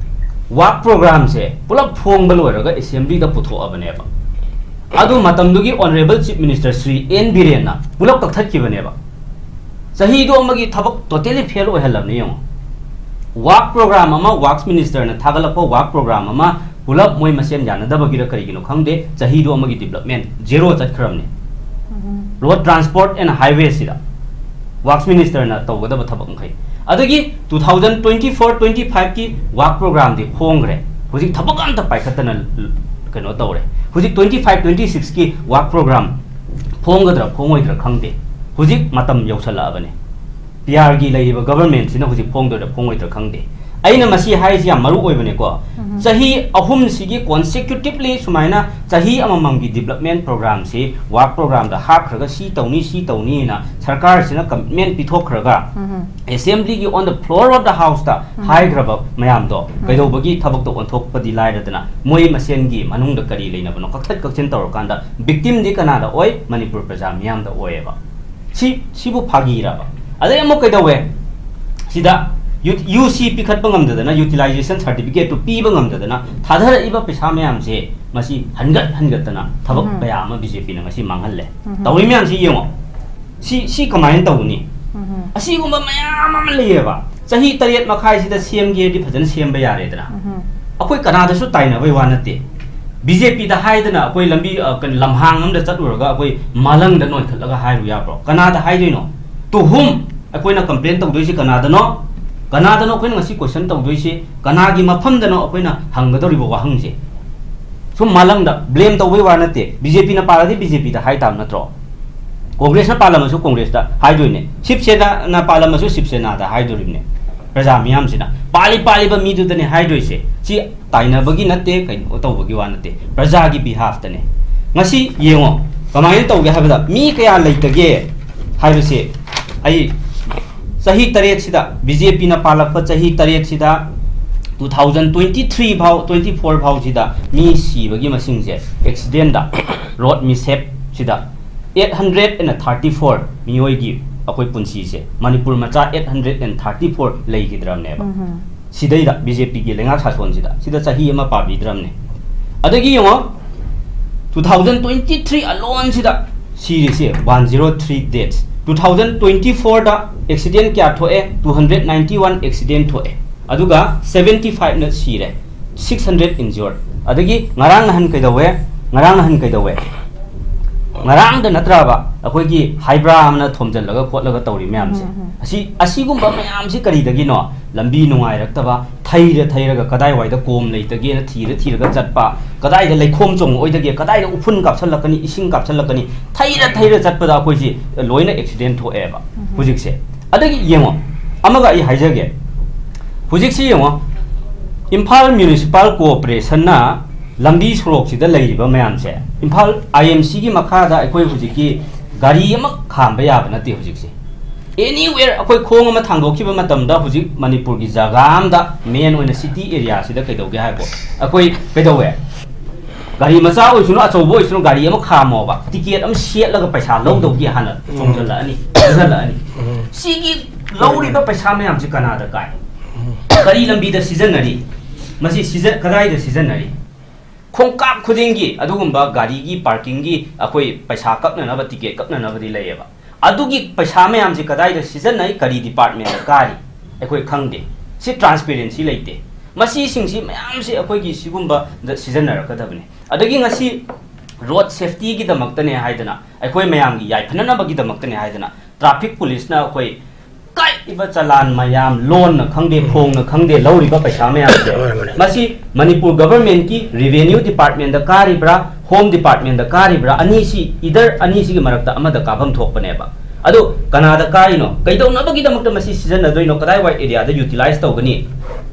work programꯁꯦ ꯄꯨꯂꯞ ꯐꯣꯡꯕ ꯂꯣꯏꯔꯒ assemblyꯗ ꯄꯨꯊꯣꯛꯑꯕꯅꯦꯕ꯫ ꯑꯗꯨ ꯃꯇꯝꯗꯨꯒꯤ honourable chief minister Shri N ꯕꯤꯔꯦꯟꯅ ꯄꯨꯂꯞ ꯀꯛꯊꯠꯈꯤꯕꯅꯦꯕ꯫ ꯆꯍꯤꯗꯣ ꯑꯃꯒꯤ ꯊꯕꯛ totally fail ꯑꯣꯏꯍꯜꯂꯕꯅꯤ ꯌꯦꯡꯉꯣ꯫ Work program ꯑꯃ, works ministerꯅ ꯊꯥꯒꯠꯂꯛꯄ work program ꯑꯃ ꯄꯨꯂꯞ ꯃꯣꯏ ꯃꯁꯦꯟ ꯌꯥꯅꯗꯕꯒꯤꯔ ꯀꯔꯤꯒꯤꯅꯣ ꯈꯪꯗꯦ, ꯆꯍꯤꯗꯣ ꯑꯃꯒꯤ development zero ꯆꯠꯈ꯭ꯔꯕꯅꯦ꯫ Road Transport and Highwayꯁꯤꯗ works ministerꯅ ꯇꯧꯒꯗꯕ ꯊꯕꯛ ꯃꯈꯩ꯫ ꯑꯗꯒꯤ two thousand twenty four twenty fiveꯀꯤ work programꯗꯤ ꯐꯣꯡꯈ꯭ꯔꯦ, ꯍꯧꯖꯤꯛ ꯊꯕꯛ ꯑꯝꯇ ꯄꯥꯏꯈꯠꯇꯅ ꯀꯩꯅꯣ ꯇꯧꯔꯦ꯫ ꯍꯧꯖꯤꯛ twenty five twenty sixꯀꯤ work program ꯐꯣꯡꯒꯗ꯭ꯔꯥ ꯐꯣꯡꯉꯣꯏꯗ꯭ꯔꯥ ꯈꯪꯗꯦ꯫ ꯍꯧꯖꯤꯛ ꯃꯇꯝ ꯌꯧꯁꯜꯂꯛꯑꯕꯅꯦ꯫ ꯄꯤꯑꯥꯔꯒꯤ ꯂꯩꯔꯤꯕ governmentꯁꯤꯅ ꯍꯧꯖꯤꯛ ꯐꯣꯡꯗꯣꯏꯔꯥ ꯐꯣꯡꯉꯣꯏꯗ꯭ꯔꯥ ꯈꯪꯗꯦ꯫ ꯑꯩꯅ ꯃꯁꯤ ꯍꯥꯏꯔꯤꯁꯤ ꯌꯥꯝ ꯃꯔꯨ ꯑꯣꯏꯕꯅꯦꯀꯣ꯫ ꯆꯍꯤ ꯑꯍꯨꯝꯁꯤꯒꯤ consecutively ꯁꯨꯃꯥꯏꯅ ꯆꯍꯤ ꯑꯃꯃꯝꯒꯤ development programꯁꯤ work programꯗ ꯍꯥꯞꯈ꯭ꯔꯒ ꯁꯤ ꯇꯧꯅꯤ, ꯁꯤ ꯇꯧꯅꯤꯅ ꯁꯔꯀꯥꯔꯁꯤꯅ commitment ꯄꯤꯊꯣꯛꯈ꯭ꯔꯒ assemblyꯒꯤ on the floor of the houseꯇ ꯍꯥꯏꯈ꯭ꯔꯕ ꯃꯌꯥꯝꯗꯣ ꯀꯩꯗꯧꯕꯒꯤ ꯊꯕꯛꯇ ꯑꯣꯟꯊꯣꯛꯄꯗꯤ ꯂꯥꯏꯔꯗꯅ ꯃꯣꯏ ꯃꯁꯦꯟꯒꯤ ꯃꯅꯨꯡꯗ ꯀꯔꯤ ꯂꯩꯅꯕꯅꯣ ꯀꯛꯊꯠ ꯀꯛꯆꯤꯟ ꯇꯧꯔꯀꯥꯟꯗ victimꯗꯤ ꯀꯅꯥꯗ ꯑꯣꯏ? ꯃꯅꯤꯄꯨꯔ ꯄ꯭ꯔꯖꯥ ꯃꯤꯌꯥꯝꯗ ꯑꯣꯏꯌꯦꯕ꯫ ꯁꯤ, ꯁꯤꯕꯨ ꯐꯥꯒꯤꯔꯕ? ꯑꯗꯩ ꯑꯃꯨꯛ ꯀꯩꯗꯧꯋꯦ? ꯁꯤꯗ ꯌꯨ-, UC ꯄꯤꯈꯠꯄ ꯉꯝꯗꯗꯅ, utilization certificateꯇꯨ ꯄꯤꯕ ꯉꯝꯗꯗꯅ ꯊꯥꯗꯔꯛꯏꯕ ꯄꯩꯁꯥ ꯃꯌꯥꯝꯁꯦ ꯃꯁꯤ ꯍꯟꯒꯠ ꯍꯟꯒꯠꯇꯅ ꯊꯕꯛ ꯎꯝ꯫ ꯀꯌꯥ ꯑꯃ BJPꯅ ꯉꯁꯤ ꯃꯥꯡꯍꯜꯂꯦ꯫ ꯎꯝ꯫ ꯇꯧꯔꯤ ꯃꯌꯥꯝꯁꯤ ꯌꯦꯡꯉꯣ꯫ ꯁꯤ, ꯁꯤ ꯀꯃꯥꯏꯅ ꯇꯧꯅꯤ? ꯎꯝ꯫ ꯑꯁꯤꯒꯨꯝꯕ ꯃꯌꯥꯝ ꯑꯃ ꯂꯩꯌꯦꯕ꯫ ꯆꯍꯤ ꯇꯔꯦꯠ ꯃꯈꯥꯏꯁꯤꯗ ꯁꯦꯝꯒꯦꯗꯤ ꯐꯖꯅ ꯁꯦꯝꯕ ꯌꯥꯔꯦꯗꯅ꯫ ꯎꯝ꯫ ꯑꯩꯈꯣꯏ ꯀꯅꯥꯗꯁꯨ ꯇꯥꯏꯅꯕꯩ ꯋꯥ ꯅꯠꯇꯦ꯫ BJPꯗ ꯍꯥꯏꯗꯅ ꯑꯩꯈꯣꯏ ꯂꯝꯕꯤ, ꯑ, ꯀꯩꯅꯣ, ꯂꯝꯍꯥꯡ ꯑꯃꯗ ꯆꯠꯂꯨꯔꯒ ꯑꯩꯈꯣꯏ ꯃꯥꯂꯪꯗ ꯅꯣꯟꯈꯠꯂꯒ ꯍꯥꯏꯔꯨ ꯌꯥꯕ꯭ꯔꯣ? ꯀꯅꯥꯗ ꯍꯥꯏꯗꯣꯏꯅꯣ? To whom? ꯑꯩꯈꯣꯏꯅ complain ꯇꯧꯗꯣꯏꯁꯤ ꯀꯅꯥꯗꯅꯣ? ꯀꯅꯥꯗꯅꯣ ꯑꯩꯈꯣꯏꯅ ꯉꯁꯤ question ꯇꯧꯗꯣꯏꯁꯤ? ꯀꯅꯥꯒꯤ ꯃꯐꯝꯗꯅꯣ ꯑꯩꯈꯣꯏꯅ ꯍꯪꯒꯗꯧꯔꯤꯕ ꯋꯥꯍꯪꯁꯦ? ꯁꯨꯝ ꯃꯥꯂꯪꯗ blame ꯇꯧꯕꯩ ꯋꯥ ꯅꯠꯇꯦ꯫ BJPꯅ ꯄꯥꯜꯂꯗꯤ BJPꯗ ꯍꯥꯏ ꯇꯥꯕ ꯅꯠꯇ꯭ꯔꯣ? ꯀꯣꯡꯒ꯭ꯔꯦꯁꯅ ꯄꯥꯜꯂꯝꯃꯁꯨ ꯀꯣꯡꯒ꯭ꯔꯦꯁꯇ ꯍꯥꯏꯗꯣꯏꯅꯦ, ꯁꯤꯕ ꯁꯦꯅꯥꯅ ꯄꯥꯜꯂꯝꯃꯁꯨ ꯁꯤꯕ ꯁꯦꯅꯥꯗ ꯍꯥꯏꯗꯣꯔꯤꯕꯅꯦ꯫ ꯄ꯭ꯔꯖꯥ ꯃꯤꯌꯥꯝꯁꯤꯅ ꯄꯥꯜꯂꯤ ꯄꯥꯜꯂꯤꯕ ꯃꯤꯗꯨꯗꯅꯦ ꯍꯥꯏꯗꯣꯏꯁꯦ꯫ ꯁꯤ ꯇꯥꯏꯅꯕꯒꯤ ꯅꯠꯇꯦ, ꯀꯩꯅꯣ ꯇꯧꯕꯒꯤ ꯋꯥ ꯅꯠꯇꯦ, ꯄ꯭ꯔꯖꯥꯒꯤ behalfꯇꯅꯦ꯫ ꯉꯁꯤ ꯌꯦꯡꯉꯣ, ꯀꯃꯥꯏꯅ ꯇꯧꯒꯦ ꯍꯥꯏꯕꯗ ꯃꯤ ꯀꯌꯥ ꯂꯩꯇꯒꯦ ꯍꯥꯏꯕꯁꯦ ꯑꯩ ꯆꯍꯤ ꯇꯔꯦꯠꯁꯤꯗ, BJPꯅ ꯄꯥꯜꯂꯛꯄ ꯆꯍꯤ ꯇꯔꯦꯠꯁꯤꯗ, two thousand twenty three ꯐꯥꯎ, twenty four ꯐꯥꯎꯁꯤꯗ ꯃꯤ ꯁꯤꯕꯒꯤ ꯃꯁꯤꯡꯁꯦ, accidentꯗ, road mishapꯁꯤꯗ eight hundred and thirty four ꯃꯤꯑꯣꯏꯒꯤ ꯑꯩꯈꯣꯏ ꯄꯨꯟꯁꯤꯁꯦ, ꯃꯅꯤꯄꯨꯔ ꯃꯆꯥ eight hundred and thirty four ꯂꯩꯈꯤꯗ꯭ꯔꯕꯅꯦꯕ꯫ ꯎꯝ꯫ ꯁꯤꯗꯩꯗ BJPꯒꯤ ꯂꯩꯉꯥꯛ ꯁꯥꯁꯣꯟꯁꯤꯗ, ꯁꯤꯗ ꯆꯍꯤ ꯑꯃ ꯄꯥꯕꯤꯗ꯭ꯔꯕꯅꯦ꯫ ꯑꯗꯒꯤ ꯌꯦꯡꯉꯣ, two thousand twenty three aloneꯁꯤꯗ ꯁꯤꯔꯤꯁꯦ one zero three deaths꯫ Two thousand twenty fourꯗ accident ꯀꯌꯥ ꯊꯣꯛꯑꯦ? Two hundred ninety one accident ꯊꯣꯛꯑꯦ꯫ ꯑꯗꯨꯒ seventy fiveꯅ ꯁꯤꯔꯦ, six hundred injured꯫ ꯑꯗꯒꯤ ꯉꯔꯥꯡ ꯅꯍꯥꯟ ꯀꯩꯗꯧꯋꯦ? ꯉꯔꯥꯡ ꯅꯍꯥꯟ ꯀꯩꯗꯧꯋꯦ? ꯉꯔꯥꯡꯗ ꯅꯠꯇ꯭ꯔꯕ ꯑꯩꯈꯣꯏꯒꯤ ꯍꯥꯏꯕ꯭ꯔꯥ ꯑꯃꯅ ꯊꯣꯝꯖꯤꯜꯂꯒ ꯈꯣꯠꯂꯒ ꯇꯧꯔꯤ ꯃꯌꯥꯝꯁꯦ? ꯎꯝ, ꯎꯝ꯫ ꯑꯁꯤ, ꯑꯁꯤꯒꯨꯝꯕ ꯃꯌꯥꯝꯁꯤ ꯀꯔꯤꯗꯒꯤꯅꯣ? ꯂꯝꯕꯤ ꯅꯨꯡꯉꯥꯏꯔꯛꯇꯕ, ꯊꯩꯔ ꯊꯩꯔꯒ ꯀꯗꯥꯏꯋꯥꯏꯗ ꯀꯣꯝ ꯂꯩꯇꯒꯦꯅ ꯊꯤꯔ ꯊꯤꯔꯒ ꯆꯠꯄ, ꯀꯗꯥꯏꯗ ꯂꯩꯈꯣꯝ ꯆꯣꯡꯉꯛꯑꯣꯏꯗꯒꯦ, ꯀꯗꯥꯏꯗ ꯎꯐꯨꯟ ꯀꯥꯞꯁꯜꯂꯛꯀꯅꯤ, ꯏꯁꯤꯡ ꯀꯥꯞꯁꯜꯂꯛꯀꯅꯤ, ꯊꯩꯔ ꯊꯩꯔ ꯆꯠꯄꯗ ꯑꯩꯈꯣꯏꯁꯤ ꯂꯣꯏꯅ accident ꯊꯣꯛꯑꯦꯕ ꯎꯝ꯫ ꯍꯧꯖꯤꯛꯁꯦ꯫ ꯑꯗꯒꯤ ꯌꯦꯡꯉꯣ, ꯑꯃꯒ ꯑꯩ ꯍꯥꯏꯖꯒꯦ, ꯍꯧꯖꯤꯛꯁꯤ ꯌꯦꯡꯉꯣ, ꯏꯝꯐꯥꯜ ꯃ꯭ꯌꯨꯅꯤꯁꯤꯄꯥꯜ ꯀꯣꯑꯣꯄꯔꯦꯁꯟꯅ ꯂꯝꯕꯤ ꯁꯣꯔꯣꯛꯁꯤꯗ ꯂꯩꯔꯤꯕ ꯃꯌꯥꯝꯁꯦ, ꯏꯝꯐꯥꯜ ꯑꯥꯏ ꯑꯦꯝ ꯁꯤꯒꯤ ꯃꯈꯥꯗ ꯑꯩꯈꯣꯏ ꯍꯧꯖꯤꯛꯀꯤ ꯒꯥꯔꯤ ꯑꯃ ꯈꯥꯝꯕ ꯌꯥꯕ ꯅꯠꯇꯦ ꯍꯧꯖꯤꯛꯁꯦ꯫ ꯑꯦꯅꯤꯋꯦꯌꯔ ꯑꯩꯈꯣꯏ ꯈꯣꯡ ꯑꯃ ꯊꯥꯡꯗꯣꯛꯈꯤꯕ ꯃꯇꯝꯗ ꯍꯧꯖꯤꯛ ꯃꯅꯤꯄꯨꯔꯒꯤ ꯖꯒꯥ ꯑꯃꯗ, ꯃꯦꯟ ꯑꯣꯏꯅ ꯁꯤꯇꯤ ꯑꯦꯔꯤꯌꯥꯁꯤꯗ ꯀꯩꯗꯧꯒꯦ ꯍꯥꯏꯕ, ꯑꯩꯈꯣꯏ ꯀꯩꯗꯧꯋꯦ? ꯒꯥꯔꯤ ꯃꯆꯥ ꯑꯣꯏꯁꯅꯨ, ꯑꯆꯧꯕ ꯑꯣꯏꯁꯅꯨ, ꯒꯥꯔꯤ ꯑꯃ ꯈꯥꯝꯃꯣꯕ, ꯇꯤꯀꯦꯠ ꯑꯃ ꯁꯦꯠꯂꯒ ꯄꯩꯁꯥ ꯂꯧꯗꯧꯒꯤ ꯍꯥꯟꯅ ꯆꯣꯡꯁꯤꯜꯂꯛꯑꯅꯤ, ꯆꯪꯁꯤꯜꯂꯛꯑꯅꯤ꯫ ꯁꯤꯒꯤ ꯂꯧꯔꯤꯕ ꯄꯩꯁꯥ ꯃꯌꯥꯝꯁꯤ ꯀꯅꯥꯗ ꯀꯥꯏ? ꯀꯔꯤ ꯂꯝꯕꯤꯗ ꯁꯤꯖꯤꯟꯅꯔꯤ? ꯃꯁꯤ ꯁꯤꯖ-, ꯀꯗꯥꯏꯗ ꯁꯤꯖꯤꯟꯅꯔꯤ? ꯈꯣꯡꯀꯥꯞ ꯈꯨꯗꯤꯡꯒꯤ ꯑꯗꯨꯒꯨꯝꯕ ꯒꯥꯔꯤꯒꯤ ꯄꯥꯔꯀꯤꯡꯒꯤ ꯑꯩꯈꯣꯏ ꯄꯩꯁꯥ ꯀꯛꯅꯅꯕ, ꯇꯤꯀꯦꯠ ꯀꯛꯅꯅꯕꯗꯤ ꯂꯩꯌꯦꯕ꯫ ꯑꯗꯨꯒꯤ ꯄꯩꯁꯥ ꯃꯌꯥꯝꯁꯤ ꯀꯗꯥꯏꯗ ꯁꯤꯖꯤꯟꯅꯩ, ꯀꯔꯤ ꯗꯤꯄꯥꯔꯠꯃꯦꯟꯗ ꯀꯥꯔꯤ, ꯑꯩꯈꯣꯏ ꯈꯪꯗꯦ꯫ ꯁꯤ ꯇ꯭ꯔꯥꯟꯁꯄꯦꯔꯦꯟꯁꯤ ꯂꯩꯇꯦ꯫ ꯃꯁꯤꯁꯤꯡꯁꯤ ꯃꯌꯥꯝꯁꯤ ꯑꯩꯈꯣꯏꯒꯤ ꯁꯤꯒꯨꯝꯕꯗ ꯁꯤꯖꯤꯟꯅꯔꯛꯀꯗꯕꯅꯤ꯫ ꯑꯗꯒꯤ ꯉꯁꯤ ꯔꯣꯗ ꯁꯦꯐꯇꯤꯒꯤꯗꯃꯛꯇꯅꯦ ꯍꯥꯏꯗꯅ, ꯑꯩꯈꯣꯏ ꯃꯌꯥꯝꯒꯤ ꯌꯥꯏꯐꯅꯅꯕꯒꯤꯗꯃꯛꯇꯅꯦ ꯍꯥꯏꯗꯅ, ꯇ꯭ꯔꯥꯐꯤꯛ ꯄꯨꯂꯤꯁꯅ ꯑꯩꯈꯣꯏ ꯀꯛꯏꯕ ꯆꯂꯥꯟ ꯃꯌꯥꯝ, ꯂꯣꯟꯅ ꯈꯪꯗꯦ, ꯎꯝ꯫ ꯐꯣꯡꯅ ꯈꯪꯗꯦ, ꯂꯧꯔꯤꯕ ꯄꯩꯁꯥ ꯃꯌꯥꯝꯁꯦ, ꯃꯥꯅꯦ, ꯃꯥꯅꯦ꯫ ꯃꯁꯤ ꯃꯅꯤꯄꯨꯔ ꯒꯚꯔꯟꯃꯦꯟꯠꯀꯤ ꯔꯦꯚꯦꯅ꯭ꯌꯨ ꯗꯤꯄꯥꯔꯠꯃꯦꯟꯠꯇ ꯀꯥꯔꯤꯕ꯭ꯔꯥ, ꯍꯣꯝ ꯗꯤꯄꯥꯔꯠꯃꯦꯟꯠꯇ ꯀꯥꯔꯤꯕ꯭ꯔꯥ, ꯑꯅꯤꯁꯤ, ꯏꯗꯔ ꯑꯅꯤꯁꯤꯒꯤ ꯃꯔꯛꯇ ꯑꯃꯗ ꯀꯥꯐꯝ ꯊꯣꯛꯄꯅꯦꯕ꯫ ꯑꯗꯣ ꯀꯅꯥꯗ ꯀꯥꯔꯤꯅꯣ? ꯀꯩꯗꯧꯅꯕꯒꯤꯗꯃꯛꯇ ꯃꯁꯤ ꯁꯤꯖꯤꯟꯅꯗꯣꯏꯅꯣ? ꯀꯗꯥꯏꯋꯥꯏ ꯑꯦꯔꯤꯌꯥꯗ ꯌꯨꯇꯤꯂꯥꯏꯖ ꯇꯧꯒꯅꯤ?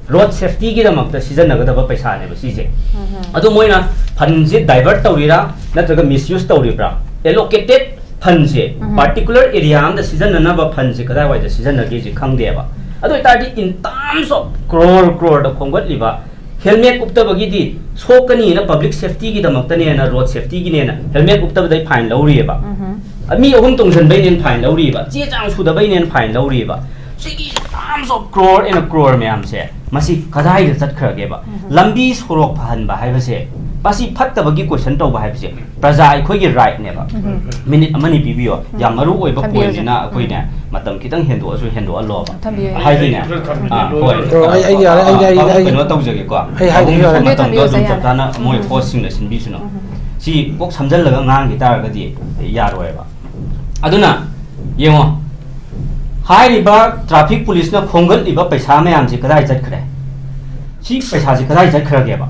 ꯔꯣꯗ ꯁꯦꯐꯇꯤꯒꯤꯗꯃꯛꯇ ꯁꯤꯖꯤꯟꯅꯒꯗꯕ ꯄꯩꯁꯥꯅꯦꯕ ꯁꯤꯁꯦ꯫ ꯎꯝ꯫ ꯑꯗꯣ ꯃꯣꯏꯅ ꯐꯟꯁꯦ ꯗꯥꯏꯚꯔꯠ ꯇꯧꯔꯤꯔꯥ, ꯅꯠꯇ꯭ꯔꯒ ꯃꯤꯁꯌꯨꯁ ꯇꯧꯔꯤꯕ꯭ꯔꯥ? ꯑꯦꯂꯣꯀꯦꯇꯦꯗ ꯐꯟꯁꯦ, ꯎꯝ꯫ ꯄꯥꯔꯇꯤꯀꯨꯂꯔ ꯑꯦꯔꯤꯌꯥ ꯑꯃꯗ ꯁꯤꯖꯤꯟꯅꯅꯕ ꯐꯟꯁꯦ ꯀꯗꯥꯏꯋꯥꯏꯗ ꯁꯤꯖꯤꯟꯅꯒꯦꯁꯦ ꯈꯪꯗꯦꯕ꯫ ꯑꯗꯨ ꯑꯣꯏꯇꯥꯔꯗꯤ, in terms of ꯀ꯭ꯔꯣꯔ ꯀ꯭ꯔꯣꯔꯗ ꯈꯣꯝꯒꯠꯂꯤꯕ, ꯍꯦꯜꯃꯦꯠ ꯎꯞꯇꯕꯒꯤꯗꯤ ꯁꯣꯛꯀꯅꯤꯅ, ꯄꯕ꯭ꯂꯤꯛ ꯁꯦꯐꯇꯤꯒꯤꯗꯃꯛꯇꯅꯦꯅ, ꯔꯣꯗ ꯁꯦꯐꯇꯤꯒꯤꯅꯦꯅ ꯍꯦꯜꯃꯦꯠ ꯎꯞꯇꯕꯗꯩ ꯐꯥꯏꯟ ꯂꯧꯔꯤꯑꯕ꯫ ꯎꯝ꯫ ꯃꯤ ꯑꯍꯨꯝ ꯇꯣꯡꯁꯤꯟꯕꯩꯅꯦꯅ ꯐꯥꯏꯟ ꯂꯧꯔꯤꯕ, ꯆꯦ ꯆꯥꯡ ꯁꯨꯗꯕꯩꯅꯦꯅ ꯐꯥꯏꯟ ꯂꯧꯔꯤꯕ꯫ ꯁꯤꯒꯤ terms of crore and crore ꯃꯌꯥꯝꯁꯦ, ꯃꯁꯤ ꯀꯗꯥꯏꯗ ꯆꯠꯈ꯭ꯔꯒꯦꯕ? ꯎꯝ꯫ ꯂꯝꯕꯤ ꯁꯣꯔꯣꯛ ꯐꯍꯟꯕ ꯍꯥꯏꯕꯁꯦ, ꯃꯁꯤ ꯐꯠꯇꯕꯒꯤ ꯀꯣꯏꯁꯟ ꯇꯧꯕ ꯍꯥꯏꯕꯁꯦ ꯄ꯭ꯔꯖꯥ ꯑꯩꯈꯣꯏꯒꯤ ꯔꯥꯏꯠꯅꯦꯕ꯫ ꯎꯝ꯫ ꯃꯤꯅꯤꯠ ꯑꯃꯅꯤ ꯄꯤꯕꯤꯌꯣ꯫ ꯎꯝ꯫ ꯌꯥꯝ ꯃꯔꯨ ꯑꯣꯏꯕ ꯊꯝꯕꯤꯔꯁꯦ꯫ ꯄꯣꯏꯟꯠꯅꯤꯅ ꯑꯩꯈꯣꯏꯅꯦ, ꯎꯝ꯫ ꯃꯇꯝ ꯈꯤꯇꯪ ꯍꯦꯟꯗꯣꯛꯑꯁꯨ ꯍꯦꯟꯗꯣꯛꯍꯜꯂꯣꯕ꯫ ꯊꯝꯕꯤꯔꯁꯦ꯫ ꯍꯥꯏꯗꯤꯅꯦ, ꯑꯩ ꯈꯔ ꯊꯝꯕꯤꯒꯦ꯫ ꯑꯥ, ꯂꯣꯏꯔꯦ꯫ ꯍꯣꯏ꯫ ꯑꯣ, ꯑꯩ, ꯑꯩ ꯌꯥꯔꯦ, ꯑꯩ, ꯑꯥ, ꯑꯩ, ꯑꯥ, ꯑꯩ, ꯀꯩꯅꯣ ꯇꯧꯖꯒꯦꯀꯣ꯫ ꯑꯩ ꯍꯥꯏꯗꯤ ꯑꯍꯨꯝꯁꯨ ꯌꯥꯔꯦ꯫ ꯃꯇꯝꯗꯣ ꯊꯝꯕꯤꯌꯣ, ꯑꯗꯨꯝ ꯊꯝꯕꯤꯌꯣ, ꯆꯞ ꯆꯥꯅ ꯃꯣꯏ ꯎꯝ꯫ ꯍꯣꯁꯁꯤꯡꯅ ꯁꯤꯟꯕꯤꯁꯅꯨ꯫ ꯎꯝ꯫ ꯁꯤ ꯀꯣꯛ ꯁꯝꯖꯜꯂꯒ ꯉꯥꯡꯈꯤ ꯇꯥꯔꯒꯗꯤ ꯌꯥꯔꯣꯏꯕ꯫ ꯑꯗꯨꯅ ꯌꯦꯡꯉꯣ, ꯍꯥꯏꯔꯤꯕ ꯇ꯭ꯔꯥꯐꯤꯛ ꯄꯨꯂꯤꯁꯅ ꯈꯣꯝꯒꯠꯂꯤꯕ ꯄꯩꯁꯥ ꯃꯌꯥꯝꯁꯤ ꯀꯗꯥꯏ ꯆꯠꯈ꯭ꯔꯦ? ꯁꯤ ꯄꯩꯁꯥꯁꯤ ꯀꯗꯥꯏ ꯆꯠꯈ꯭ꯔꯒꯦꯕ?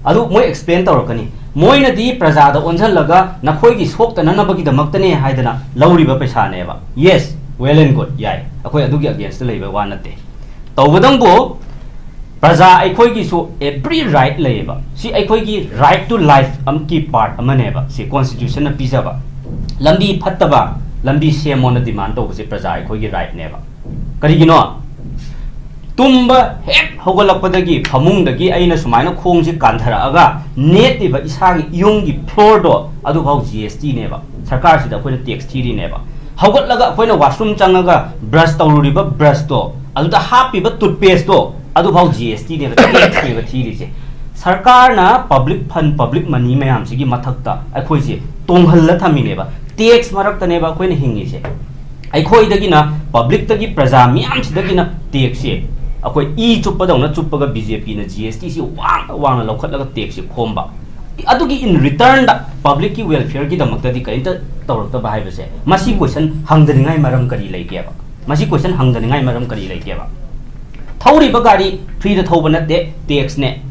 ꯑꯗꯨ ꯃꯣꯏ ꯑꯦꯛꯁꯄ꯭ꯂꯦꯟ ꯇꯧꯔꯛꯀꯅꯤ꯫ ꯃꯣꯏꯅꯗꯤ ꯄ꯭ꯔꯖꯥꯗ ꯑꯣꯟꯁꯤꯜꯂꯒ ꯅꯈꯣꯏꯒꯤ ꯁꯣꯛꯇꯅꯅꯕꯒꯤꯗꯃꯛꯇꯅꯦ ꯍꯥꯏꯗꯅ ꯂꯧꯔꯤꯕ ꯄꯩꯁꯥꯅꯦꯕ꯫ Yes, well and good, ꯌꯥꯏ, ꯑꯩꯈꯣꯏ ꯑꯗꯨꯒꯤ ꯑꯒꯦꯟꯁꯇ ꯂꯩꯕ ꯋꯥ ꯅꯠꯇꯦ꯫ ꯇꯧꯕꯇꯕꯨ ꯄ꯭ꯔꯖꯥ ꯑꯩꯈꯣꯏꯒꯤꯁꯨ every right ꯂꯩꯌꯦꯕ꯫ ꯁꯤ ꯑꯩꯈꯣꯏꯒꯤ right to life ꯑꯃꯒꯤ part ꯑꯃꯅꯦꯕ꯫ ꯁꯤ constitution ꯅ ꯄꯤꯖꯕ꯫ ꯂꯝꯕꯤ ꯐꯠꯇꯕ, ꯂꯝꯕꯤ ꯁꯦꯝꯃꯣꯅ demand ꯇꯧꯕꯁꯦ ꯄ꯭ꯔꯖꯥ ꯑꯩꯈꯣꯏꯒꯤ right ꯅꯦꯕ꯫ ꯀꯔꯤꯒꯤꯅꯣ? ꯇꯨꯝꯕ ꯍꯦꯛ ꯍꯧꯒꯠꯂꯛꯄꯗꯒꯤ, ꯐꯃꯨꯡꯗꯒꯤ ꯑꯩꯅ ꯁꯨꯃꯥꯏꯅ ꯈꯣꯡꯁꯦ ꯀꯥꯟꯊꯔꯛꯑꯒ ꯅꯦꯠꯂꯤꯕ ꯏꯁꯥꯒꯤ ꯏꯌꯨꯝꯒꯤ floor ꯗꯣ, ꯑꯗꯨꯐꯥꯎ G S T ꯅꯦꯕ꯫ ꯁꯔꯀꯥꯔꯁꯤꯗ ꯑꯩꯈꯣꯏꯅ tax ꯊꯤꯔꯤꯅꯦꯕ꯫ ꯍꯧꯒꯠꯂꯒ ꯑꯩꯈꯣꯏꯅ washroom ꯆꯪꯉꯒ brush ꯇꯧꯔꯨꯔꯤꯕ brush ꯇꯣ, ꯑꯗꯨꯗ ꯍꯥꯞꯄꯤꯕ toothpaste ꯇꯣ, ꯑꯗꯨꯐꯥꯎ G S T ꯅꯦꯕ, tax ꯅꯦꯕ ꯊꯤꯔꯤꯁꯦ꯫ ꯁꯔꯀꯥꯔꯅ public fund, public money ꯃꯌꯥꯝꯁꯤꯒꯤ ꯃꯊꯛꯇ ꯑꯩꯈꯣꯏꯁꯦ ꯇꯣꯡꯍꯜꯂ ꯊꯝꯃꯤꯅꯦꯕ꯫ Tax ꯃꯔꯛꯇꯅꯦꯕ ꯑꯩꯈꯣꯏꯅ ꯍꯤꯡꯉꯤꯁꯦ꯫ ꯑꯩꯈꯣꯏꯗꯒꯤꯅ, public ꯇꯒꯤ, ꯄ꯭ꯔꯖꯥ ꯃꯤꯌꯥꯝꯁꯤꯗꯒꯤꯅ tax ꯁꯦ ꯑꯩꯈꯣꯏ ꯏ ꯆꯨꯞꯄꯗꯧꯅ ꯆꯨꯞꯄꯒ B J P ꯅ G S T ꯁꯤ ꯋꯥꯡꯅ ꯋꯥꯡꯅ ꯂꯧꯈꯠꯂꯒ tax ꯁꯦ ꯈꯣꯝꯕ꯫ ꯑꯗꯨꯒꯤ in return ꯗ public ꯀꯤ welfare ꯒꯤꯗꯃꯛꯇꯗꯤ ꯀꯔꯤꯝꯇ ꯇꯧꯔꯛꯇꯕ ꯍꯥꯏꯕꯁꯦ, ꯃꯁꯤ question ꯍꯪꯗꯅꯤꯡꯉꯥꯏ ꯃꯔꯝ ꯀꯔꯤ ꯂꯩꯒꯦꯕ? ꯃꯁꯤ question ꯍꯪꯗꯅꯤꯡꯉꯥꯏ ꯃꯔꯝ ꯀꯔꯤ ꯂꯩꯒꯦꯕ? ꯊꯧꯔꯤꯕ ꯒꯥꯔꯤ free ꯗ ꯊꯧꯕ ꯅꯠꯇꯦ, tax ꯅꯦ꯫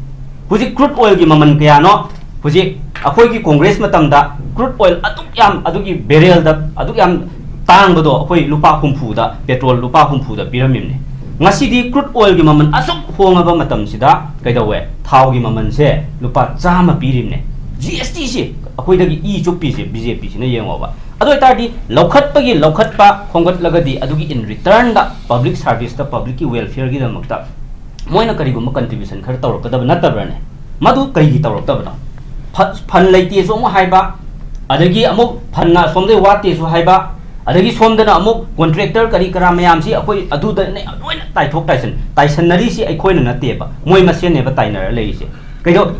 ꯍꯧꯖꯤꯛ crude oil ꯒꯤ ꯃꯃꯜ ꯀꯌꯥꯅꯣ? ꯍꯧꯖꯤꯛ ꯑꯩꯈꯣꯏꯒꯤ Congress ꯃꯇꯝꯗ crude oil ꯑꯗꯨꯛ ꯌꯥꯝ, ꯑꯗꯨꯒꯤ barrel ꯗ ꯑꯗꯨꯛ ꯌꯥꯝ ꯇꯥꯡꯕꯗꯣ ꯑꯩꯈꯣꯏ ꯂꯨꯄꯥ ꯍꯨꯝꯐꯨꯗ, petrol ꯂꯨꯄꯥ ꯍꯨꯝꯐꯨꯗ ꯄꯤꯔꯝꯃꯤꯕꯅꯦ꯫ ꯉꯁꯤꯗꯤ crude oil ꯒꯤ ꯃꯃꯜ ꯑꯁꯨꯛ ꯍꯣꯡꯉꯕ ꯃꯇꯝꯁꯤꯗ ꯀꯩꯗꯧꯋꯦ? ꯊꯥꯎꯒꯤ ꯃꯃꯜꯁꯦ ꯂꯨꯄꯥ ꯆꯥꯝꯃ ꯄꯤꯔꯤꯕꯅꯦ꯫ G S T ꯁꯤ ꯑꯩꯈꯣꯏꯗꯒꯤ ꯏ ꯆꯨꯞꯄꯤꯁꯦ B J P ꯁꯤꯅ ꯌꯦꯡꯉꯣꯕ꯫ ꯑꯗꯨ ꯑꯣꯏꯇꯥꯔꯗꯤ ꯂꯧꯈꯠꯄꯒꯤ ꯂꯧꯈꯠꯄ ꯈꯣꯝꯒꯠꯂꯒꯗꯤ ꯑꯗꯨꯒꯤ in return the public service ꯇ, public ꯀꯤ welfare ꯒꯤꯗꯃꯛꯇ ꯃꯣꯏꯅ ꯀꯔꯤꯒꯨꯝꯕ contribution ꯈꯔ ꯇꯧꯔꯛꯀꯗꯕ ꯅꯠꯇꯕ꯭ꯔꯅꯦ? ꯃꯗꯨ ꯀꯔꯤꯒꯤ ꯇꯧꯔꯛꯇꯕꯅꯣ? ꯐ-, fund ꯂꯩꯇꯦꯁꯨ ꯑꯃꯨꯛ ꯍꯥꯏꯕ, ꯑꯗꯒꯤ ꯑꯃꯨꯛ fund ꯅ ꯑꯁꯣꯝꯗꯩ ꯋꯥꯠꯇꯦꯁꯨ ꯍꯥꯏꯕ, ꯑꯗꯒꯤ ꯁꯣꯝꯗꯅ ꯑꯃꯨꯛ contractor ꯀꯔꯤ ꯀꯔꯥ ꯃꯌꯥꯝꯁꯤ ꯑꯩꯈꯣꯏ ꯑꯗꯨꯗ ꯂꯣꯏꯅ ꯇꯥꯏꯊꯣꯛ ꯇꯥꯏꯁꯟ, ꯇꯥꯏꯁꯟꯅꯔꯤꯁꯤ ꯑꯩꯈꯣꯏꯅ ꯅꯠꯇꯦꯕ, ꯃꯣꯏ ꯃꯁꯦꯟꯅꯦꯕ ꯇꯥꯏꯅꯔ ꯂꯩꯔꯤꯁꯦ꯫ ꯀꯩꯗꯧ-,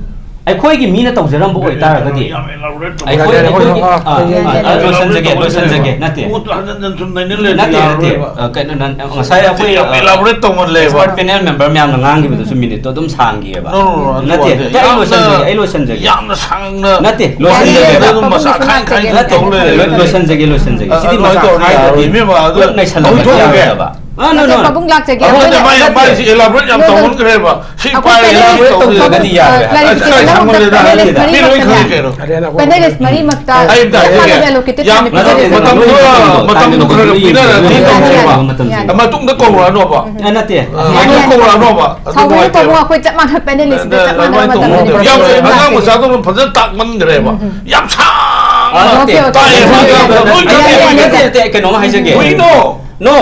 ꯑꯩꯈꯣꯏꯒꯤ ꯃꯤꯅ ꯇꯧꯖꯔꯝꯕ ꯑꯣꯏꯇꯥꯔꯒꯗꯤ, ꯌꯥꯝ elaborate ꯇꯧꯕ꯫ ꯑꯩꯈꯣꯏ, ꯌꯥꯔꯦ, ꯑꯩꯈꯣꯏꯒꯤ, ꯍꯣꯏ, ꯍꯣꯏ, ꯑꯥ, ꯍꯣꯏ, ꯑꯥ, ꯌꯥꯔꯦ, ꯂꯣꯏꯁꯤꯟꯖꯒꯦ, ꯌꯥꯔꯦ, ꯂꯣꯏꯁꯤꯟꯖꯒꯦ, ꯅꯠꯇꯦ꯫ ꯄꯣꯠꯇꯣ ꯍꯟꯖꯟ ꯍꯟꯖꯟ ꯁꯨꯝ ꯅꯩꯅ ꯂꯩꯔꯗꯤ ꯅꯠꯇꯦ, ꯅꯠꯇꯦ꯫ ꯌꯥꯔꯔꯣꯏꯕ꯫ ꯑ, ꯀꯩꯅꯣ, ꯅ-, ꯉꯁꯥꯏ ꯑꯩꯈꯣꯏ, ꯌꯥꯝ ꯑ, elaborate ꯇꯧꯃꯜꯂꯦꯕ꯫ Expert panel member ꯃꯌꯥꯝꯅ ꯉꯥꯡꯈꯤꯕꯗꯨꯁꯨ minute ꯇꯣ ꯑꯗꯨꯝ ꯁꯥꯡꯈꯤꯑꯕ꯫ No, no, no, ꯑꯗꯨ ꯅꯠꯇꯦ, ꯋꯥꯗꯤ ꯅꯠꯇꯦ, ꯑꯩ ꯌꯥꯝꯅ, ꯂꯣꯏꯁꯤꯟꯖꯒꯦ, ꯑꯩ ꯂꯣꯏꯁꯤꯟꯖꯒꯦ꯫ ꯌꯥꯝꯅ ꯁꯥꯡꯅ ꯅꯠꯇꯦ, ꯂꯣꯏꯁꯤꯟꯖꯒꯦꯕ꯫ ꯌꯥꯔꯦ, ꯑꯗꯨꯝ ꯃꯆꯥ ꯈꯥꯏ ꯈꯥꯏ ꯅꯠꯇꯦ, ꯇꯧ ꯂꯩꯔꯦ꯫ ꯂꯣꯏ-, ꯂꯣꯏꯁꯤꯟꯖꯒꯦ, ꯂꯣꯏꯁꯤꯟꯖꯒꯦ꯫ ꯑ, ꯁꯤꯗꯤ ꯑꯗꯨꯃꯥꯏꯅ ꯃꯆꯥ ꯇꯧꯔꯗꯤ ꯈꯥꯏꯗ꯭ꯔꯗꯤ ꯌꯥꯔꯣꯏ꯫ ꯏꯕꯦꯝꯃ, ꯑꯗꯨ ꯄꯨꯂꯞ ꯅꯩꯁꯜꯂꯒ ꯂꯧꯊꯣꯛꯑꯒꯦ꯫ ꯌꯥꯔꯣꯏꯕ꯫ ꯑ, no, no, no. ꯄꯥꯕꯨꯡ ꯂꯥꯛꯆꯒꯦ꯫ ꯑꯩꯈꯣꯏꯅ ꯑꯃꯗ ꯃꯥꯏ, ꯃꯥꯏꯁꯦ elaborate ꯌꯥꯝ ꯇꯧꯃꯟꯈ꯭ꯔꯦꯕ꯫ ꯁꯤ ꯑꯩꯈꯣꯏ ꯄꯥꯏꯔꯒ ꯇꯧꯗ꯭ꯔꯒꯗꯤ ꯌꯥꯔꯣꯏ꯫ ꯑ, clarification ꯑꯃꯨꯛꯇ ꯄꯥꯕꯨꯡ ꯂꯥꯛꯆꯒꯦ꯫ ꯃꯤ ꯂꯣꯏ ꯈꯪꯉꯦ ꯀꯩꯅꯣ꯫ Panelist ꯃꯔꯤꯃꯛꯇ ꯑꯩ ꯑꯝꯇ ꯍꯥꯏꯖꯒꯦ꯫ ꯆꯞ ꯃꯥꯟꯅꯕ allocated ꯌꯥꯝ ꯊꯝꯕꯤꯔꯒꯦ꯫ ꯃꯇꯝꯗꯣ, ꯃꯇꯝꯗꯣ ꯈꯔ ꯈꯔ ꯄꯤꯅꯔꯗꯤ ꯌꯥꯅꯤ, ꯌꯥꯅꯤ, ꯇꯧꯁꯦꯕ꯫ ꯌꯥꯅꯤ꯫ ꯃꯇꯝꯗꯣ ꯈꯔ ꯈꯔ ꯄꯤꯅꯔꯗꯤ ꯇꯧꯁꯦꯕ꯫ ꯑ, ꯅꯠꯇꯦ꯫ ꯑ, ꯌꯥꯅꯤ, ꯃꯇꯝ ꯌꯥꯅꯤ꯫ ꯀꯧꯔꯛꯑꯅꯣꯕ꯫ ꯑꯗꯨ ꯁꯥꯎꯕꯤꯔꯅꯨ ꯅꯨꯡꯉꯥꯏꯇꯦꯕ꯫ ꯄꯥꯕꯨꯡ, ꯑꯩꯈꯣꯏ ꯆꯞ ꯃꯥꯟꯅꯕ panelist ꯅꯦ, ꯆꯞ ꯃꯥꯟꯅꯕ ꯑꯗꯨꯃꯥꯏꯅ ꯃꯇꯝꯗ ꯇꯧꯅꯨ꯫ ꯂꯩꯔꯦ꯫ ꯌꯥꯝ ꯐꯩ, ꯑꯉꯥꯡ ꯃꯆꯥꯗꯧꯅ ꯐꯖꯅ ꯇꯥꯛꯃꯟꯈ꯭ꯔꯦꯕ꯫ ꯎꯝ, ꯎꯝ꯫ ꯌꯥꯝ ꯁꯥꯡꯅ ꯑꯣꯀꯦ, ꯑꯣꯀꯦ꯫ ꯇꯥꯛꯑꯦ, ꯌꯥꯅꯤ, ꯃꯣꯏ ꯌꯥꯅꯤ, ꯈꯪꯉꯦ, ꯌꯥꯅꯤ, ꯃꯣꯏ ꯌꯥꯅꯤ꯫ ꯈꯪꯉꯦ꯫ ꯅꯠꯇꯦ, ꯅꯠꯇꯦ, ꯑꯩ ꯀꯩꯅꯣꯝ ꯍꯥꯏꯖꯒꯦ꯫ We know. No.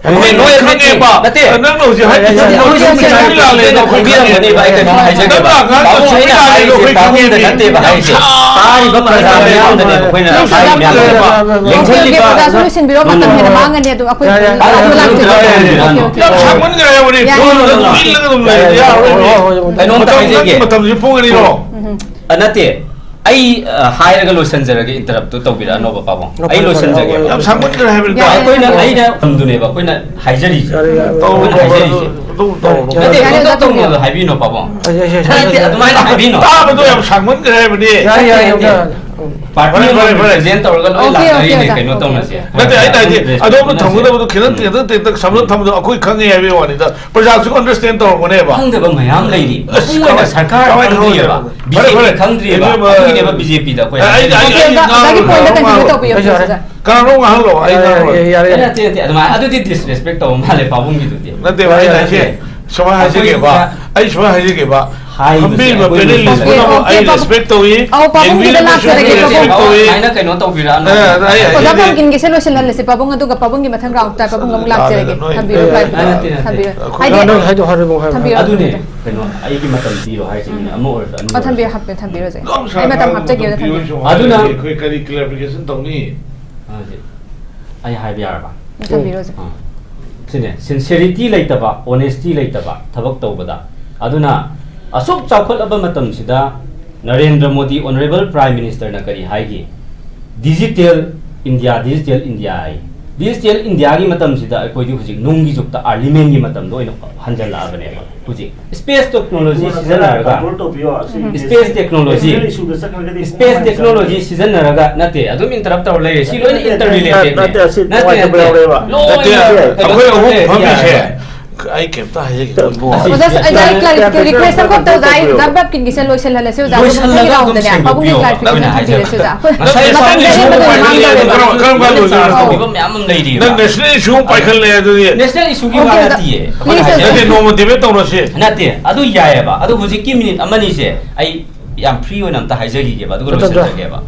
ꯑꯩꯈꯣꯏ ꯅꯣꯏ ꯈꯪꯉꯦꯕ꯫ ꯅꯠꯇꯦ꯫ ꯅꯪꯅ ꯍꯧꯖꯤꯛ ꯍꯥꯏꯔꯤꯁꯦ ꯅꯠꯇꯦ, ꯑꯩꯈꯣꯏ ꯆꯨꯝꯃꯤ ꯂꯥꯜꯂꯦꯗꯣ ꯑꯩꯈꯣꯏ ꯈꯪꯉꯦꯕ꯫ ꯈꯪꯕꯤꯔꯝꯒꯅꯦꯕ, ꯑꯩ ꯀꯩꯅꯣꯝ ꯍꯥꯏꯖꯒꯦꯕ꯫ ꯅꯪꯅ ꯑꯉꯥꯡꯗ ꯄꯥꯕꯨꯡ, ꯆꯨꯝꯃꯤ ꯑꯩꯅ ꯂꯥꯜꯂꯦꯗꯣ ꯍꯥꯏꯔꯤꯁꯦ ꯑꯩꯈꯣꯏ ꯄꯥꯕꯨꯡꯗ ꯈꯪꯉꯦꯕ꯫ ꯅꯠꯇꯦꯕ ꯍꯥꯏꯔꯤꯁꯦ꯫ ꯌꯥꯝ ꯁꯥꯡꯅ ꯇꯥꯔꯤꯕ ꯄ꯭ꯔꯖꯥ ꯃꯤꯌꯥꯝꯗꯅꯦꯕ ꯑꯩꯈꯣꯏꯅ ꯌꯥꯝ ꯍꯥꯏꯔꯤ ꯁꯥꯡꯃꯟꯈ꯭ꯔꯦꯕ꯫ ꯃꯌꯥꯝꯁꯦ꯫ ꯑꯣꯀꯦ, ꯑꯣꯀꯦ, ꯂꯦꯡꯁꯤꯜꯂꯤꯕ ꯑꯣꯖꯥꯁꯨ ꯂꯣꯏꯁꯤꯟꯕꯤꯔꯣ, ꯃꯇꯝ ꯍꯦꯟꯅ ꯃꯥꯡꯉꯅꯤ꯫ ꯑꯗꯨꯝ ꯑꯩꯈꯣꯏ ꯌꯥꯔꯦ, ꯌꯥꯔꯦ, ꯑꯗꯨ ꯌꯥꯔꯦ, ꯂꯥꯛꯆꯒꯦ꯫ ꯌꯥꯔꯦ, ꯌꯥꯔꯦ꯫ Okay, okay. ꯌꯥꯝ ꯁꯥꯡꯃꯟꯈ꯭ꯔꯦ ꯍꯥꯏꯕꯅꯤ꯫ ꯌꯥꯔꯦ, ꯌꯥꯔꯦ, ꯌꯥꯔꯦ꯫ ꯌꯥꯔꯣꯏ꯫ ꯍꯣꯏ, ꯍꯣꯏ, ꯍꯣꯏ, ꯍꯣꯏ꯫ ꯀꯩꯅꯣꯝꯇ ꯃꯇꯝ, ꯍꯥꯏꯖꯒꯦ꯫ ꯅꯪꯒꯤ ꯃꯇꯝꯁꯤ ꯄꯨꯡ ꯑꯅꯤꯔꯣ? ꯎꯝ꯫ ꯑ, ꯅꯠꯇꯦ꯫ ꯑꯩ, ꯑ, ꯍꯥꯏꯔꯒ ꯂꯣꯏꯁꯤꯟꯖꯔꯒꯦ, interrupt ꯇꯣ ꯇꯧꯕꯤꯔꯛꯑꯅꯣꯕ, ꯄꯥꯕꯨꯡ꯫ ꯅꯣ, ꯑꯩ ꯐꯔꯦ, ꯐꯔꯦ꯫ ꯂꯣꯏꯁꯤꯟꯖꯒꯦꯕ꯫ ꯌꯥꯝ ꯁꯥꯡꯃꯟꯈ꯭ꯔꯦ ꯍꯥꯏꯕꯅꯤꯗ꯫ ꯌꯥꯔꯦ, ꯑꯩꯈꯣꯏꯅ, ꯌꯥꯔꯦ꯫ ꯑꯩꯅ ꯊꯝꯗꯨꯅꯦꯕ, ꯑꯩꯈꯣꯏꯅ ꯍꯥꯏꯖꯔꯤꯁꯦ꯫ ꯌꯥꯔꯦ, ꯌꯥꯔꯦ꯫ ꯇꯧꯔꯨꯅꯣ, ꯑꯩꯈꯣꯏꯅ ꯍꯥꯏꯖꯔꯤꯁꯦ꯫ ꯑꯗꯨ ꯇꯧꯔꯨꯅꯣ꯫ ꯅꯠꯇꯦ, ꯌꯥꯔꯦ, ꯑꯗꯨꯝ ꯌꯥꯔꯦ, ꯇꯧꯅꯣ, ꯌꯥꯔꯦ꯫ ꯑꯗꯨ ꯍꯥꯏꯕꯤꯅꯣ, ꯄꯥꯕꯨꯡ꯫ ꯌꯥꯔꯦ, ꯌꯥꯔꯦ, ꯌꯥꯔꯦ, ꯅꯠꯇꯦ, ꯌꯥꯔꯦ꯫ ꯑꯗꯨꯃꯥꯏꯅ ꯍꯥꯏꯕꯤꯅꯣ꯫ ꯇꯥꯕꯗꯣ ꯌꯥꯝ ꯁꯥꯡꯃꯟꯈ꯭ꯔꯦ ꯍꯥꯏꯕꯅꯤ꯫ ꯌꯥꯔꯦ, ꯌꯥꯔꯦ, ꯅꯠꯇꯦ, ꯌꯥꯔꯦ꯫ ꯅꯠꯇꯦ꯫ Party ꯐꯔꯦ, ꯑꯃ ꯐꯔꯦ, ꯐꯔꯦ꯫ Represent ꯇꯧꯔꯒ ꯂꯣꯏ ꯑꯣꯀꯦ, ꯑꯣꯀꯦ, ꯂꯥꯛꯅꯔꯤꯅꯦ, ꯑꯣꯖꯥ꯫ ꯀꯩꯅꯣ ꯑꯣꯀꯦ, ꯇꯧꯅꯁꯦ꯫ ꯑꯣꯀꯦ꯫ ꯅꯠꯇꯦ, ꯑꯩꯅ ꯍꯥꯏꯗꯤ, respect ꯑꯗꯣꯝꯅ ꯇꯧꯅꯁꯦ꯫ ꯊꯝꯒꯗꯕꯗꯣ ꯈꯤꯇꯪ, ꯎꯝ꯫ ꯈꯤꯇꯪ, ꯈꯤꯇꯪ ꯁꯝꯂꯞ ꯊꯝꯕꯗꯣ ꯑꯩꯈꯣꯏ ꯈꯪꯉꯦ ꯍꯥꯏꯕꯒꯤ ꯋꯥꯅꯤꯗ꯫ ꯄ꯭ꯔꯖꯥꯁꯨ understand ꯇꯧꯔꯝꯒꯅꯦꯕ꯫ ꯈꯪꯗꯕ ꯃꯌꯥꯝ ꯂꯩꯔꯤ꯫ ꯑꯁ, ꯃꯄꯨꯡ ꯑꯣꯏꯅ ꯀꯃꯥꯏꯅ ꯁꯔꯀꯥꯔ ꯈꯪꯉꯣꯏꯗꯣꯏꯅꯣ? ꯈꯪꯗ꯭ꯔꯤꯑꯕ, ꯐꯔꯦ, ꯐꯔꯦ꯫ ꯕꯤ ꯖꯦ ꯄꯤ ꯈꯪꯗ꯭ꯔꯤꯑꯕ꯫ ꯏꯕꯦꯝꯃ, ꯑꯗꯨꯒꯤꯅꯦꯕ ꯕꯤ ꯖꯦ ꯄꯤꯗ ꯑꯩꯈꯣꯏ ꯑꯩ, ꯑꯩ, ꯍꯥꯏꯔꯤꯁꯦ꯫ ꯑꯩ, ꯑꯣꯀꯦ, ꯑꯩ ꯑꯣꯖꯥ, ꯑꯣꯖꯥꯒꯤ ꯉꯥꯡꯉꯔꯣꯏ, point ꯗ continue ꯉꯥꯡꯉꯔꯣꯏ꯫ ꯇꯧꯕꯤꯌꯣ, ꯌꯥꯔꯦ, ꯄ꯭ꯂꯤꯖ, ꯌꯥꯔꯦ꯫ ꯑꯣꯖꯥ꯫ ꯀꯅꯥꯅꯣ ꯉꯥꯡꯍꯜꯂꯣ? ꯑꯩ ꯌꯥꯔꯦ, ꯉꯥꯡꯉꯔꯣꯏ꯫ ꯌꯥꯔꯦ, ꯌꯥꯔꯦ, ꯌꯥꯔꯦ꯫ ꯑꯦ, ꯅꯠꯇꯦ, ꯅꯠꯇꯦ, ꯑꯗꯨꯃꯥꯏꯅ ꯑꯗꯨꯗꯤ disrespect ꯇꯧꯕ ꯃꯥꯜꯂꯦ ꯄꯥꯕꯨꯡꯒꯤꯗꯨꯗꯤ꯫ ꯅꯠꯇꯦꯕ, ꯑꯩꯅ ꯍꯥꯏꯁꯦ, ꯌꯥꯔꯦ꯫ ꯁꯨꯃꯥꯏꯅ ꯍꯥꯏꯖꯒꯦꯕ, ꯑꯩꯈꯣꯏ ꯑꯩ ꯁꯨꯃꯥꯏꯅ ꯍꯥꯏꯖꯒꯦꯕ, ꯍꯥꯏꯔꯤꯕꯁꯦ ꯐꯝꯕꯤꯔꯤꯕ ꯑꯩꯈꯣꯏ panelist ꯂꯣꯏꯁꯤꯜꯂꯒꯦ꯫ ꯄꯨꯝꯅꯃꯛ ꯑꯩ ꯑꯣꯀꯦ, ꯄꯥꯕꯨꯡ꯫ Respect ꯇꯧꯏ, ꯑꯧ, ꯄꯥꯕꯨꯡꯒꯤꯗ ꯌꯦꯡꯕꯤꯔꯤꯕꯁꯨ ꯂꯥꯛꯆꯔꯒꯦ, respect ꯄꯥꯕꯨꯡ꯫ ꯇꯧꯏ꯫ ꯑꯗꯨꯃꯥꯏꯅ ꯀꯩꯅꯣ ꯇꯧꯕꯤꯔꯛꯑꯅꯨ꯫ ꯑꯦ, ꯑꯩ ꯑꯣꯖꯥ ꯍꯥꯏꯖꯒꯦ꯫ ꯄꯝꯀꯤꯟꯒꯤꯁꯦ ꯂꯣꯏꯁꯤꯜꯍꯜꯂꯁꯤ, ꯄꯥꯕꯨꯡ, ꯑꯗꯨꯒ ꯄꯥꯕꯨꯡꯒꯤ ꯃꯊꯪ round ꯇ ꯄꯥꯕꯨꯡ ꯑꯃꯨꯛ ꯂꯥꯛꯆꯔꯒꯦ꯫ ꯅꯣꯏ ꯊꯝꯕꯤꯔꯣ, ꯄ꯭ꯔꯥꯏꯚꯦꯠ꯫ ꯅꯠꯇꯦ, ꯅꯠꯇꯦ꯫ ꯊꯝꯕꯤꯔꯣ꯫ ꯑꯩꯈꯣꯏ ꯍꯥꯏꯗꯤ, ꯅꯪ ꯍꯥꯏꯗꯣ ꯍꯥꯏꯔꯣ, ꯍꯥꯏꯔꯣ꯫ ꯊꯝꯕꯤꯔꯣ, ꯑꯗꯨꯅꯦ, ꯊꯝꯕꯤꯔꯣ꯫ ꯀꯩꯅꯣ, ꯑꯩꯒꯤ ꯃꯇꯝ ꯄꯤꯔꯣ ꯍꯥꯏꯁꯤꯅꯤ, ꯎꯝ꯫ ꯑꯃ ꯑꯣꯏꯔꯁꯨ, ꯑꯅꯤ ꯑꯣ, ꯊꯝꯕꯤꯔꯣ, ꯑꯣꯏꯔꯁꯨ꯫ ꯍꯥꯞꯄꯦ, ꯊꯝꯕꯤꯔꯣꯁꯦ꯫ ꯑꯗꯨꯝ ꯑꯩ ꯃꯇꯝ ꯁꯥꯔ ꯍꯥꯞꯆꯒꯦ, ꯊꯝꯕꯤꯔꯣ꯫ ꯊꯝꯕꯤꯔꯣ꯫ ꯑꯗꯨꯅ ꯑꯩꯈꯣꯏ ꯀꯔꯤ clarification ꯇꯧꯅꯤ? ꯑꯗꯨꯗꯤ ꯑꯩ ꯍꯥꯏꯕ ꯌꯥꯔꯕ? ꯎꯝ, ꯊꯝꯕꯤꯔꯣꯁꯦ꯫ ꯑꯥ꯫ ꯁꯤꯅꯦ, sincerity ꯂꯩꯇꯕ, honesty ꯂꯩꯇꯕ ꯊꯕꯛ ꯇꯧꯕꯗ꯫ ꯑꯗꯨꯅ ꯑꯁꯨꯛ ꯆꯥꯎꯈꯠꯂꯕ ꯃꯇꯝꯁꯤꯗ Narendra Modi, Honourable Prime Minister ꯅ ꯀꯔꯤ ꯍꯥꯏꯒꯦ? Digital India, Digital India ꯍꯥꯏ꯫ ꯗꯤꯖꯤꯇꯦꯜ ꯏꯟꯗꯤꯌꯥꯒꯤ ꯃꯇꯝꯁꯤꯗ ꯑꯩꯈꯣꯏꯗꯤ ꯍꯧꯖꯤꯛ ꯅꯨꯡꯒꯤ ꯖꯨꯛꯇ, ꯑꯥꯔꯂꯤ ꯃꯦꯟꯒꯤ ꯃꯇꯝꯗ ꯑꯣꯏꯅ ꯍꯟꯖꯜꯂꯛꯑꯕꯅꯦꯕ꯫ ꯍꯧꯖꯤꯛ ꯁ꯭ꯄꯦꯁ ꯇꯦꯛꯅꯣꯂꯣꯖꯤ ꯁꯤꯖꯤꯟꯅꯔꯒ, ꯁ꯭ꯄꯦꯁ ꯇꯦꯛꯅꯣꯂꯣꯖꯤ, ꯁ꯭ꯄꯦꯁ ꯇꯦꯛꯅꯣꯂꯣꯖꯤ ꯁꯤꯖꯤꯟꯅꯔꯒ, ꯅꯠꯇꯦ, ꯑꯗꯨꯝ ꯏꯟꯇꯔꯞ ꯇꯧꯔ ꯂꯩꯔꯦ꯫ ꯁꯤ ꯂꯣꯏꯅ ꯅꯠꯇꯦ, ꯏꯟꯇꯔ ꯔꯤꯂꯦꯇꯦꯗ ꯅꯠꯇꯦ, ꯅꯠꯇꯦ, ꯅꯠꯇꯦ, ꯅꯠꯇꯦ꯫ ꯂꯣꯏꯅ ꯅꯠꯇꯦ, ꯀꯩꯅꯣ ꯑꯩꯈꯣꯏ ꯑꯍꯨꯝ ꯇꯧꯔ ꯐꯝꯃꯤꯁꯦ ꯂꯩꯔꯦ꯫ ꯑꯩ ꯀꯩꯝꯇ ꯍꯥꯏꯖꯒꯦ, ꯏꯕꯨꯡꯉꯣ꯫ ꯑꯁꯤ ꯑꯣꯖꯥ, ꯑꯣꯖꯥ, ꯑꯩ ꯀ꯭ꯂꯥꯔꯤꯐꯤꯀꯦ-, ꯔꯤꯀ꯭ꯋꯦꯁ ꯑꯃꯈꯛ ꯇꯧꯖꯩ꯫ ꯑꯩ ꯖꯕ ꯖꯕ ꯀꯤꯟꯒꯤꯁꯦ ꯂꯣꯏꯁꯤꯜꯍꯜꯂꯁꯤ, ꯑꯣꯖꯥ꯫ ꯂꯣꯏꯁꯤꯜꯂꯒ ꯑꯗꯨꯝ ꯔꯥꯎꯟꯗꯅꯦ, ꯁꯦꯡꯗꯣꯛꯄꯤꯌꯣ꯫ ꯄꯥꯕꯨꯡꯒꯤ ꯀ꯭ꯂꯥꯔꯤꯐꯤꯀꯦꯁꯟ ꯑꯗꯨꯅ ꯍꯥꯏꯁꯦ꯫ ꯊꯝꯕꯤꯔꯁꯤ, ꯑꯣꯖꯥ꯫ ꯑꯩꯈꯣꯏ ꯉꯁꯥꯏ ꯃꯇꯝ ꯁꯥꯎꯅꯤꯡꯕ ꯂꯩꯔꯒꯗꯤ ꯄꯥꯏꯈꯠꯂꯦ, ꯃꯃꯥꯡꯗ ꯑꯗꯨ ꯀꯔꯝ-, ꯀꯔꯝ ꯀꯥꯟ ꯂꯣꯏꯗꯣꯏꯅꯣ? ꯁꯥꯎꯅꯤꯡꯕ ꯃꯌꯥꯝ ꯑꯃ ꯂꯩꯔꯤꯕ꯫ ꯅꯪ ꯅꯦꯁꯅꯦꯜ ꯏꯁꯨ ꯑꯃ ꯄꯥꯏꯈꯠꯂꯦ ꯑꯗꯨꯗꯤ꯫ ꯅꯦꯁꯅꯦꯜ ꯏꯁꯨꯒꯤ ꯋꯥ ꯑꯣꯀꯦ, ꯑꯣꯖꯥ꯫ ꯅꯠꯇꯤꯌꯦ꯫ ꯑꯩꯈꯣꯏꯅ ꯄ꯭ꯂꯤꯁ, ꯍꯥꯏꯖꯔꯤꯁꯦ꯫ ꯅꯠꯇꯦ, ꯅꯣꯡꯃ ꯗꯤꯕꯦꯠ ꯇꯧꯔꯁꯤ꯫ ꯅꯠꯇꯦ, ꯑꯗꯨ ꯌꯥꯏꯑꯕ꯫ ꯑꯗꯨ ꯍꯧꯖꯤꯛꯀꯤ ꯃꯤꯅꯤꯠ ꯑꯃꯅꯤꯁꯦ ꯑꯩ ꯌꯥꯝ ꯐ꯭ꯔꯤ ꯑꯣꯏꯅ ꯑꯝꯇ ꯍꯥꯏꯖꯈꯤꯒꯦꯕ, ꯑꯗꯨꯒ ꯂꯣꯏꯁꯤꯜꯂꯒꯦꯕ꯫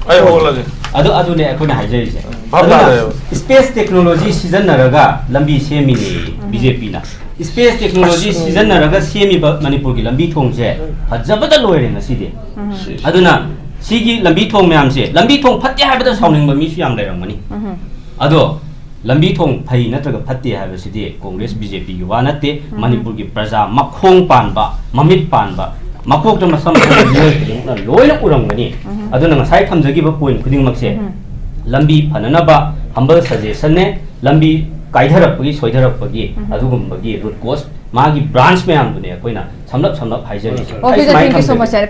ꯑꯩ ꯍꯧꯒꯠꯂꯒꯦ꯫ ꯑꯗꯨ, ꯑꯗꯨꯅꯦ ꯑꯩꯈꯣꯏꯅ ꯍꯥꯏꯖꯔꯤꯁꯦ꯫ ꯚꯥꯞ ꯑꯗꯨꯅ ꯇꯥꯔꯦꯕ꯫ ꯁ꯭ꯄꯦꯁ ꯇꯦꯛꯅꯣꯂꯣꯖꯤ ꯁꯤꯖꯤꯟꯅꯔꯒ ꯂꯝꯕꯤ ꯁꯦꯝꯃꯤꯅꯦ ꯕꯤ ꯖꯦ ꯄꯤꯅ꯫ ꯁ꯭ꯄꯦꯁ ꯇꯦꯛꯅꯣꯂꯣꯖꯤ ꯑꯁ꯫ ꯁꯤꯖꯤꯟꯅꯔꯒ ꯁꯦꯝꯃꯤꯕ ꯃꯅꯤꯄꯨꯔꯒꯤ ꯂꯝꯕꯤ ꯊꯣꯡꯁꯦ ꯐꯖꯕꯗ ꯂꯣꯏꯔꯦ ꯉꯁꯤꯗꯤ꯫ ꯎꯝ꯫ ꯑꯗꯨꯅ ꯁꯤꯒꯤ ꯂꯝꯕꯤ ꯊꯣꯡ ꯃꯌꯥꯝꯁꯦ, ꯂꯝꯕꯤ ꯊꯣꯡ ꯐꯠꯇꯦ ꯍꯥꯏꯕꯗ ꯁꯥꯎꯅꯤꯡꯕ ꯃꯤꯁꯨ ꯌꯥꯝ ꯂꯩꯔꯝꯒꯅꯤ꯫ ꯎꯝ꯫ ꯑꯗꯣ ꯂꯝꯕꯤ ꯊꯣꯡ ꯐꯩ ꯅꯠꯇ꯭ꯔꯒ ꯐꯠꯇꯦ ꯍꯥꯏꯕꯁꯤꯗꯤ ꯀꯣꯡꯒ꯭ꯔꯦꯁ ꯕꯤ ꯖꯦ ꯄꯤꯒꯤ ꯋꯥ ꯅꯠꯇꯦ꯫ ꯎꯝ꯫ ꯃꯅꯤꯄꯨꯔꯒꯤ ꯄ꯭ꯔꯖꯥ ꯃꯈꯣꯡ ꯄꯥꯟꯕ, ꯃꯃꯤꯠ ꯄꯥꯟꯕ, ꯃꯀꯣꯛꯇ ꯃꯁꯝ ꯊꯣꯛꯄ ꯃꯤꯑꯣꯏ ꯈꯨꯗꯤꯡꯃꯛꯅ ꯂꯣꯏꯅ ꯎꯔꯝꯒꯅꯤ꯫ ꯎꯝ꯫ ꯑꯗꯨꯅ ꯉꯁꯥꯏ ꯊꯝꯖꯈꯤꯕ ꯄꯣꯏꯟꯠ ꯈꯨꯗꯤꯡꯃꯛꯁꯦ ꯎꯝ꯫ ꯂꯝꯕꯤ ꯐꯅꯅꯕ ꯍꯝꯕꯜ ꯁꯖꯦꯁꯟꯅꯦ, ꯂꯝꯕꯤ ꯀꯥꯏꯊꯔꯛꯄꯒꯤ, ꯁꯣꯏꯊꯔꯛꯄꯒꯤ ꯎꯝ꯫ ꯑꯗꯨꯒꯨꯝꯕꯒꯤ ꯔꯨꯠ ꯀꯣꯁ, ꯃꯥꯒꯤ ꯕ꯭ꯔꯥꯟꯁ ꯃꯌꯥꯝꯗꯨꯅꯦ ꯑꯩꯈꯣꯏꯅ ꯁꯝꯂꯞ ꯁꯝꯂꯞ ꯍꯥꯏꯖꯔꯤꯁꯦ꯫ ꯑꯣꯀꯦ, ꯑꯩ ꯁꯨꯃꯥꯏꯅ thank you so ꯊꯝꯖꯒꯦ꯫ Much, sir꯫